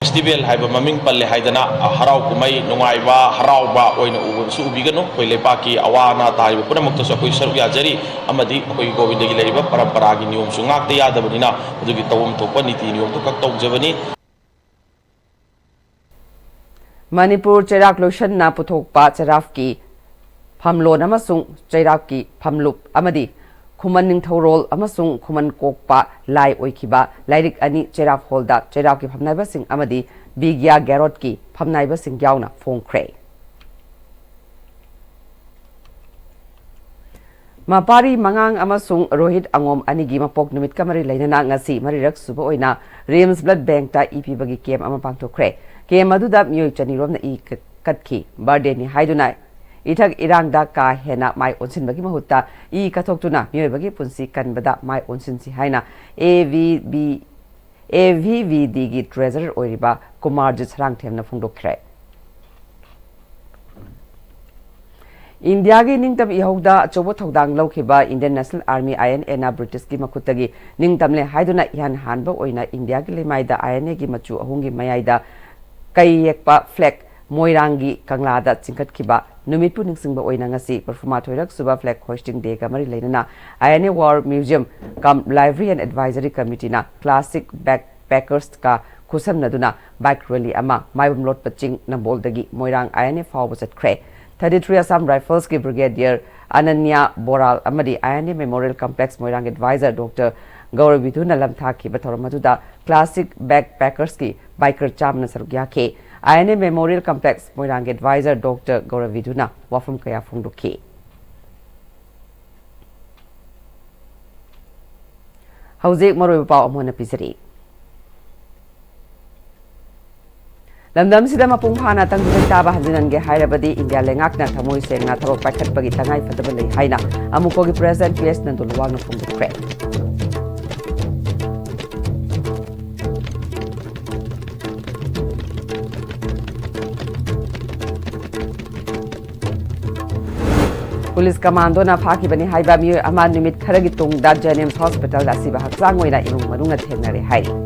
ꯐꯦꯁꯇꯤꯚꯦꯜ ꯍꯥꯏꯕ ꯃꯃꯤꯡ ꯄꯜꯂꯦ ꯍꯥꯏꯗꯅ, ꯑ, ꯍꯔꯥꯎ ꯀꯨꯝꯍꯩ ꯅꯨꯡꯉꯥꯏꯕ, ꯍꯔꯥꯎꯕ ꯑꯣꯏꯅ ꯎꯕꯁꯨ ꯎꯕꯤꯒꯅꯨ꯫ ꯑꯩꯈꯣꯏ ꯂꯩꯄꯥꯛꯀꯤ ꯑꯋꯥ ꯑꯅꯥ ꯇꯥꯔꯤꯕ ꯄꯨꯝꯅꯃꯛꯇꯁꯨ ꯑꯩꯈꯣꯏ ꯁꯔꯨꯛ ꯌꯥꯖꯔꯤ, ꯑꯃꯗꯤ ꯑꯩꯈꯣꯏꯒꯤ ꯒꯣꯕꯤꯟꯗꯒꯤ ꯂꯩꯔꯤꯕ ꯄꯔꯝꯄꯔꯥꯒꯤ ꯅꯤꯌꯣꯝꯁꯨ ꯉꯥꯛꯇ ꯌꯥꯗꯕꯅꯤꯅ, ꯑꯗꯨꯒꯤ ꯇꯧꯐꯝ ꯊꯣꯛꯄ ꯅꯤꯇꯤ ꯅꯤꯌꯣꯝꯗꯨ ꯈꯛ ꯇꯧꯖꯕꯅꯤ꯫ ꯃꯅꯤꯄꯨꯔ ꯆꯩꯔꯥꯛ ꯂꯣꯏꯁꯟꯅ ꯄꯨꯊꯣꯛꯄ ꯆꯩꯔꯥꯛꯀꯤ ꯐꯝꯂꯣꯟ ꯑꯃꯁꯨꯡ ꯆꯩꯔꯥꯛꯀꯤ ꯐꯝꯂꯨꯞ ꯑꯃꯗꯤ ꯈꯨꯃꯟ ꯅꯤꯡꯊꯧꯔꯣꯜ ꯑꯃꯁꯨꯡ ꯈꯨꯃꯟ ꯀꯣꯛꯄ ꯂꯥꯏ ꯑꯣꯏꯈꯤꯕ ꯂꯥꯏꯔꯤꯛ ꯑꯅꯤ ꯆꯩꯔꯥꯛ ꯍꯣꯜꯗ ꯆꯩꯔꯥꯛꯀꯤ ꯐꯝꯅꯥꯏꯕꯁꯤꯡ ꯑꯃꯗꯤ ꯕꯤꯒ꯭ꯌꯥ ꯒꯦꯔꯣꯠꯀꯤ ꯐꯝꯅꯥꯏꯕꯁꯤꯡ ꯌꯥꯎꯅ ꯐꯣꯡꯈ꯭ꯔꯦ꯫ ꯃꯄꯥꯔꯤ ꯃꯉꯥꯡ ꯑꯃꯁꯨꯡ ꯔꯣꯍꯤꯠ ꯑꯉꯣꯝ ꯑꯅꯤꯒꯤ ꯃꯄꯣꯛ ꯅꯨꯃꯤꯠꯀ ꯃꯔꯤ ꯂꯩꯅꯅ ꯉꯁꯤ ꯃꯔꯤꯔꯛ ꯁꯨꯕ ꯑꯣꯏꯅ ꯔꯤꯝꯁ ꯕ꯭ꯂꯗ ꯕꯦꯡꯛꯇ ꯏ ꯄꯤꯕꯒꯤ ꯀꯦꯝ ꯑꯃ ꯄꯥꯡꯊꯣꯛꯈ꯭ꯔꯦ꯫ ꯀꯦꯝ ꯑꯗꯨꯗ ꯃꯤꯑꯣꯏ ꯆꯅꯤ ꯔꯣꯝꯅ ꯏ ꯀꯠꯈꯤ꯫ ꯕꯥꯔꯗꯦꯅꯤ ꯍꯥꯏꯗꯨꯅ ꯏꯊꯛ ꯏꯔꯥꯡꯗ ꯀꯥ ꯍꯦꯟꯅ ꯃꯥꯏ ꯑꯣꯟꯁꯤꯟꯕꯒꯤ ꯃꯍꯨꯠꯇ ꯏ ꯀꯠꯊꯣꯛꯇꯨꯅ ꯃꯤꯑꯣꯏꯕꯒꯤ ꯄꯨꯟꯁꯤ ꯀꯟꯕꯗ ꯃꯥꯏ ꯑꯣꯟꯁꯤꯟꯁꯤ ꯍꯥꯏꯅ A V B, A V V ꯗꯤꯒꯤ ꯇ꯭ꯔꯦꯖꯔꯔ ꯑꯣꯏꯔꯤꯕ ꯀꯨꯃꯥꯔꯖꯤꯠ ꯁꯔꯥꯡꯊꯦꯝꯅ ꯐꯣꯡꯗꯣꯛꯈ꯭ꯔꯦ꯫ ꯏꯟꯗꯤꯌꯥꯒꯤ ꯅꯤꯡꯇꯝ ꯏꯍꯧꯗ ꯑꯆꯧꯕ ꯊꯧꯗꯥꯡ ꯂꯧꯈꯤꯕ Indian National Army, I N ꯑꯦꯅ ꯕ꯭ꯔꯤꯇꯤꯁꯀꯤ ꯃꯈꯨꯠꯇꯒꯤ ꯅꯤꯡꯇꯝꯂꯦ ꯍꯥꯏꯗꯨꯅ ꯏꯍꯥꯟ ꯍꯥꯟꯕ ꯑꯣꯏꯅ ꯏꯟꯗꯤꯌꯥꯒꯤ ꯂꯩꯃꯥꯏꯗ ꯑꯥꯏ ꯑꯦꯟ ꯑꯦꯒꯤ ꯃꯆꯨ ꯑꯍꯨꯝꯒꯤ ꯃꯌꯥꯏꯗ ꯀꯩ ꯌꯦꯛꯄ ꯐ꯭ꯂꯦꯒ ꯃꯣꯏꯔꯥꯡꯒꯤ ꯀꯪꯂꯥꯗ ꯆꯤꯡꯈꯠꯈꯤꯕ ꯅꯨꯃꯤꯠꯄꯨ ꯅꯤꯡꯁꯤꯡꯕ ꯑꯣꯏꯅ ꯉꯁꯤ ꯃꯔꯐꯨꯃꯥꯊꯣꯏꯔꯛ ꯁꯨꯕ ꯐ꯭ꯂꯦꯒ ꯍꯣꯏꯁꯇꯤꯡ ꯗꯦꯒ ꯃꯔꯤ ꯂꯩꯅꯅ I N A war museum cum library and advisory ꯀꯃꯤꯇꯤꯅ ꯀ꯭ꯂꯥꯁꯤꯛ ꯕꯦꯛ ꯄꯦꯀꯔꯁꯀ ꯈꯨꯠꯁꯝꯅꯗꯨꯅ ꯕꯥꯏꯛ ꯔꯦꯂꯤ ꯑꯃ ꯃꯥꯏꯕꯝ ꯂꯣꯠꯄ ꯆꯤꯡ ꯅꯝꯕꯣꯜꯗꯒꯤ ꯃꯣꯏꯔꯥꯡ ꯑꯥꯏ ꯑꯦꯟ ꯑꯦ ꯐꯥꯎꯕ ꯆꯠꯈ꯭ꯔꯦ꯫ ꯊꯥꯔꯇꯤ ꯊ꯭ꯔꯤ ꯑꯁꯥꯝ ꯔꯥꯏꯐꯜꯁꯀꯤ ꯕ꯭ꯔꯤꯒꯦꯗꯤꯌꯔ ꯑꯅꯟꯌꯥ ꯕꯣꯔꯥꯜ ꯑꯃꯗꯤ I N A memorial complex Moirang advisor doctor ꯒꯧꯔꯕꯤꯙꯨꯅ ꯂꯝꯊꯥꯈꯤꯕ ꯊꯧꯔꯝ ꯑꯗꯨꯗ ꯀ꯭ꯂꯥꯁꯤꯛ ꯕꯦꯛ ꯄꯦꯀꯔꯁꯀꯤ ꯕꯥꯏꯀꯔ ꯆꯥꯝꯃꯅ ꯁꯔꯨꯛ ꯌꯥꯈꯤ꯫ I N A memorial complex ꯃꯣꯏꯔꯥꯡꯒꯤ ꯑꯦꯗꯚꯥꯏꯖꯔ ꯗꯣꯛꯇꯔ ꯒꯧꯔꯕꯤꯙꯨꯅ ꯋꯥꯐꯝ ꯀꯌꯥ ꯐꯣꯡꯗꯣꯛꯈꯤ꯫ ꯍꯧꯖꯤꯛ ꯃꯔꯨꯑꯣꯏꯕ ꯄꯥꯎ ꯑꯃꯨꯛ ꯍꯟꯅ ꯄꯤꯖꯔꯤ꯫ ꯂꯝꯗꯝꯁꯤꯗ ꯃꯄꯨꯡ ꯐꯥꯅ ꯇꯪꯗꯨ ꯂꯩꯇꯥꯕ ꯍꯟꯖꯤꯟꯍꯟꯒꯦ ꯍꯥꯏꯔꯕꯗꯤ ꯏꯟꯗꯤꯌꯥ ꯂꯩꯉꯥꯛꯅ ꯊꯃꯣꯏ ꯁꯦꯡꯅ ꯊꯕꯛ ꯄꯥꯏꯈꯠꯄꯒꯤ ꯇꯉꯥꯏ ꯐꯗꯕ ꯂꯩ ꯍꯥꯏꯅ ꯑꯃꯨꯀꯣꯒꯤ ꯄ꯭ꯔꯦꯁꯤꯗꯦꯟꯠ ꯄꯤ ꯑꯦꯁ ꯅꯟꯗꯨꯂꯨꯋꯥꯡꯅ ꯐꯣꯡꯗꯣꯛꯈ꯭ꯔꯦ꯫ ꯄꯨꯂꯤꯁ ꯀꯃꯥꯟꯗꯣꯅ ꯐꯥꯈꯤꯕꯅꯤ ꯍꯥꯏꯕ ꯃꯤꯑꯣꯏ ꯑꯃ ꯅꯨꯃꯤꯠ ꯈꯔꯒꯤ ꯇꯨꯡꯗ ꯖꯦꯅꯤꯝꯁ ꯍꯣꯁꯄꯤꯇꯥꯜꯗ ꯑꯁꯤꯕ ꯍꯛꯆꯥꯡ ꯑꯣꯏꯅ ꯏꯃꯨꯡ ꯃꯅꯨꯡꯅ ꯊꯦꯡꯅꯔꯦ ꯍꯥꯏꯔꯤ꯫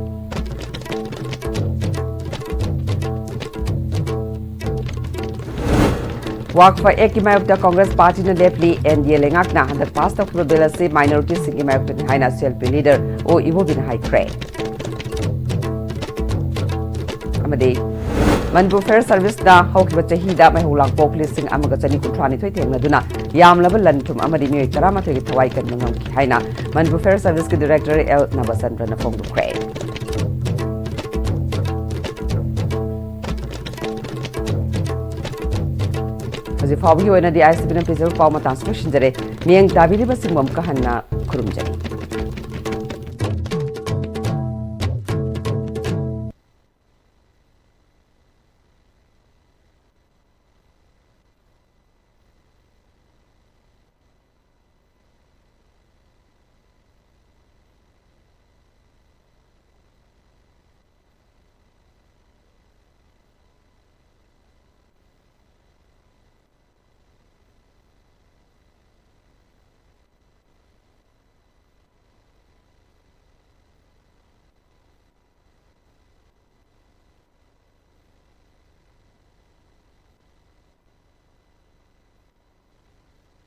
ꯋꯥꯛꯐ ꯑꯦꯛꯀꯤ ꯃꯥꯌꯣꯛꯇ ꯀꯣꯡꯒ꯭ꯔꯦꯁ ꯄꯥꯔꯇꯤꯅ ꯂꯦꯞꯂꯤ꯫ ꯑꯦꯟ ꯗꯤ ꯑꯦ ꯂꯩꯉꯥꯛꯅ ꯍꯟꯗꯛ ꯄꯥꯁ ꯇꯧꯈꯤꯕ ꯕꯤꯜ ꯑꯁꯤ ꯃꯥꯏꯅꯣꯔꯤꯇꯤꯁꯤꯡꯒꯤ ꯃꯥꯌꯣꯛꯇꯅꯤ ꯍꯥꯏꯅ ꯁꯤ ꯑꯦꯜ ꯄꯤ ꯂꯤꯗꯔ ꯑꯣ ꯏꯕꯣꯕꯤꯅ ꯍꯥꯏꯈ꯭ꯔꯦ꯫ ꯑꯃꯗꯤ ꯃꯅꯤꯄꯨꯔ ꯐꯥꯌꯔ ꯁꯥꯔꯚꯤꯁꯅ ꯍꯧꯈꯤꯕ ꯆꯍꯤꯗ ꯃꯩꯍꯧ ꯂꯥꯡꯄꯣꯛ ꯂꯤꯁꯤꯡ ꯑꯃꯒ ꯆꯅꯤ ꯀꯨꯟꯊ꯭ꯔꯥ ꯅꯤꯊꯣꯏ ꯊꯦꯡꯅꯗꯨꯅ ꯌꯥꯝꯂꯕ ꯂꯟ ꯊꯨꯝ ꯑꯃꯗꯤ ꯃꯤꯑꯣꯏ ꯇꯔꯥꯃꯥꯊꯣꯏꯒꯤ ꯊꯋꯥꯏ ꯀꯟꯕ ꯉꯝꯈꯤ ꯍꯥꯏꯅ ꯃꯅꯤꯄꯨꯔ ꯐꯥꯌꯔ ꯁꯥꯔꯚꯤꯁꯀꯤ ꯗꯤꯔꯦꯛꯇꯔ ꯑꯦꯜ ꯅꯕꯆꯟꯗ꯭ꯔꯅ ꯐꯣꯡꯗꯣꯛꯈ꯭ꯔꯦ꯫ ꯍꯧꯖꯤꯛ ꯐꯥꯎꯕꯒꯤ ꯑꯣꯏꯅꯗꯤ ꯑꯥꯏ ꯑꯦꯁ ꯇꯤ ꯚꯤꯅ ꯄꯤꯖꯕ ꯄꯥꯎ ꯃꯇꯥꯡꯁꯤ ꯂꯣꯏꯁꯤꯟꯖꯔꯦ꯫ ꯃꯤꯠꯌꯦꯡ ꯇꯥꯕꯤꯔꯤꯕꯁꯤꯡꯕꯨ ꯑꯃꯨꯛꯀ ꯍꯟꯅ ꯈꯨꯔꯨꯝꯖꯔꯤ꯫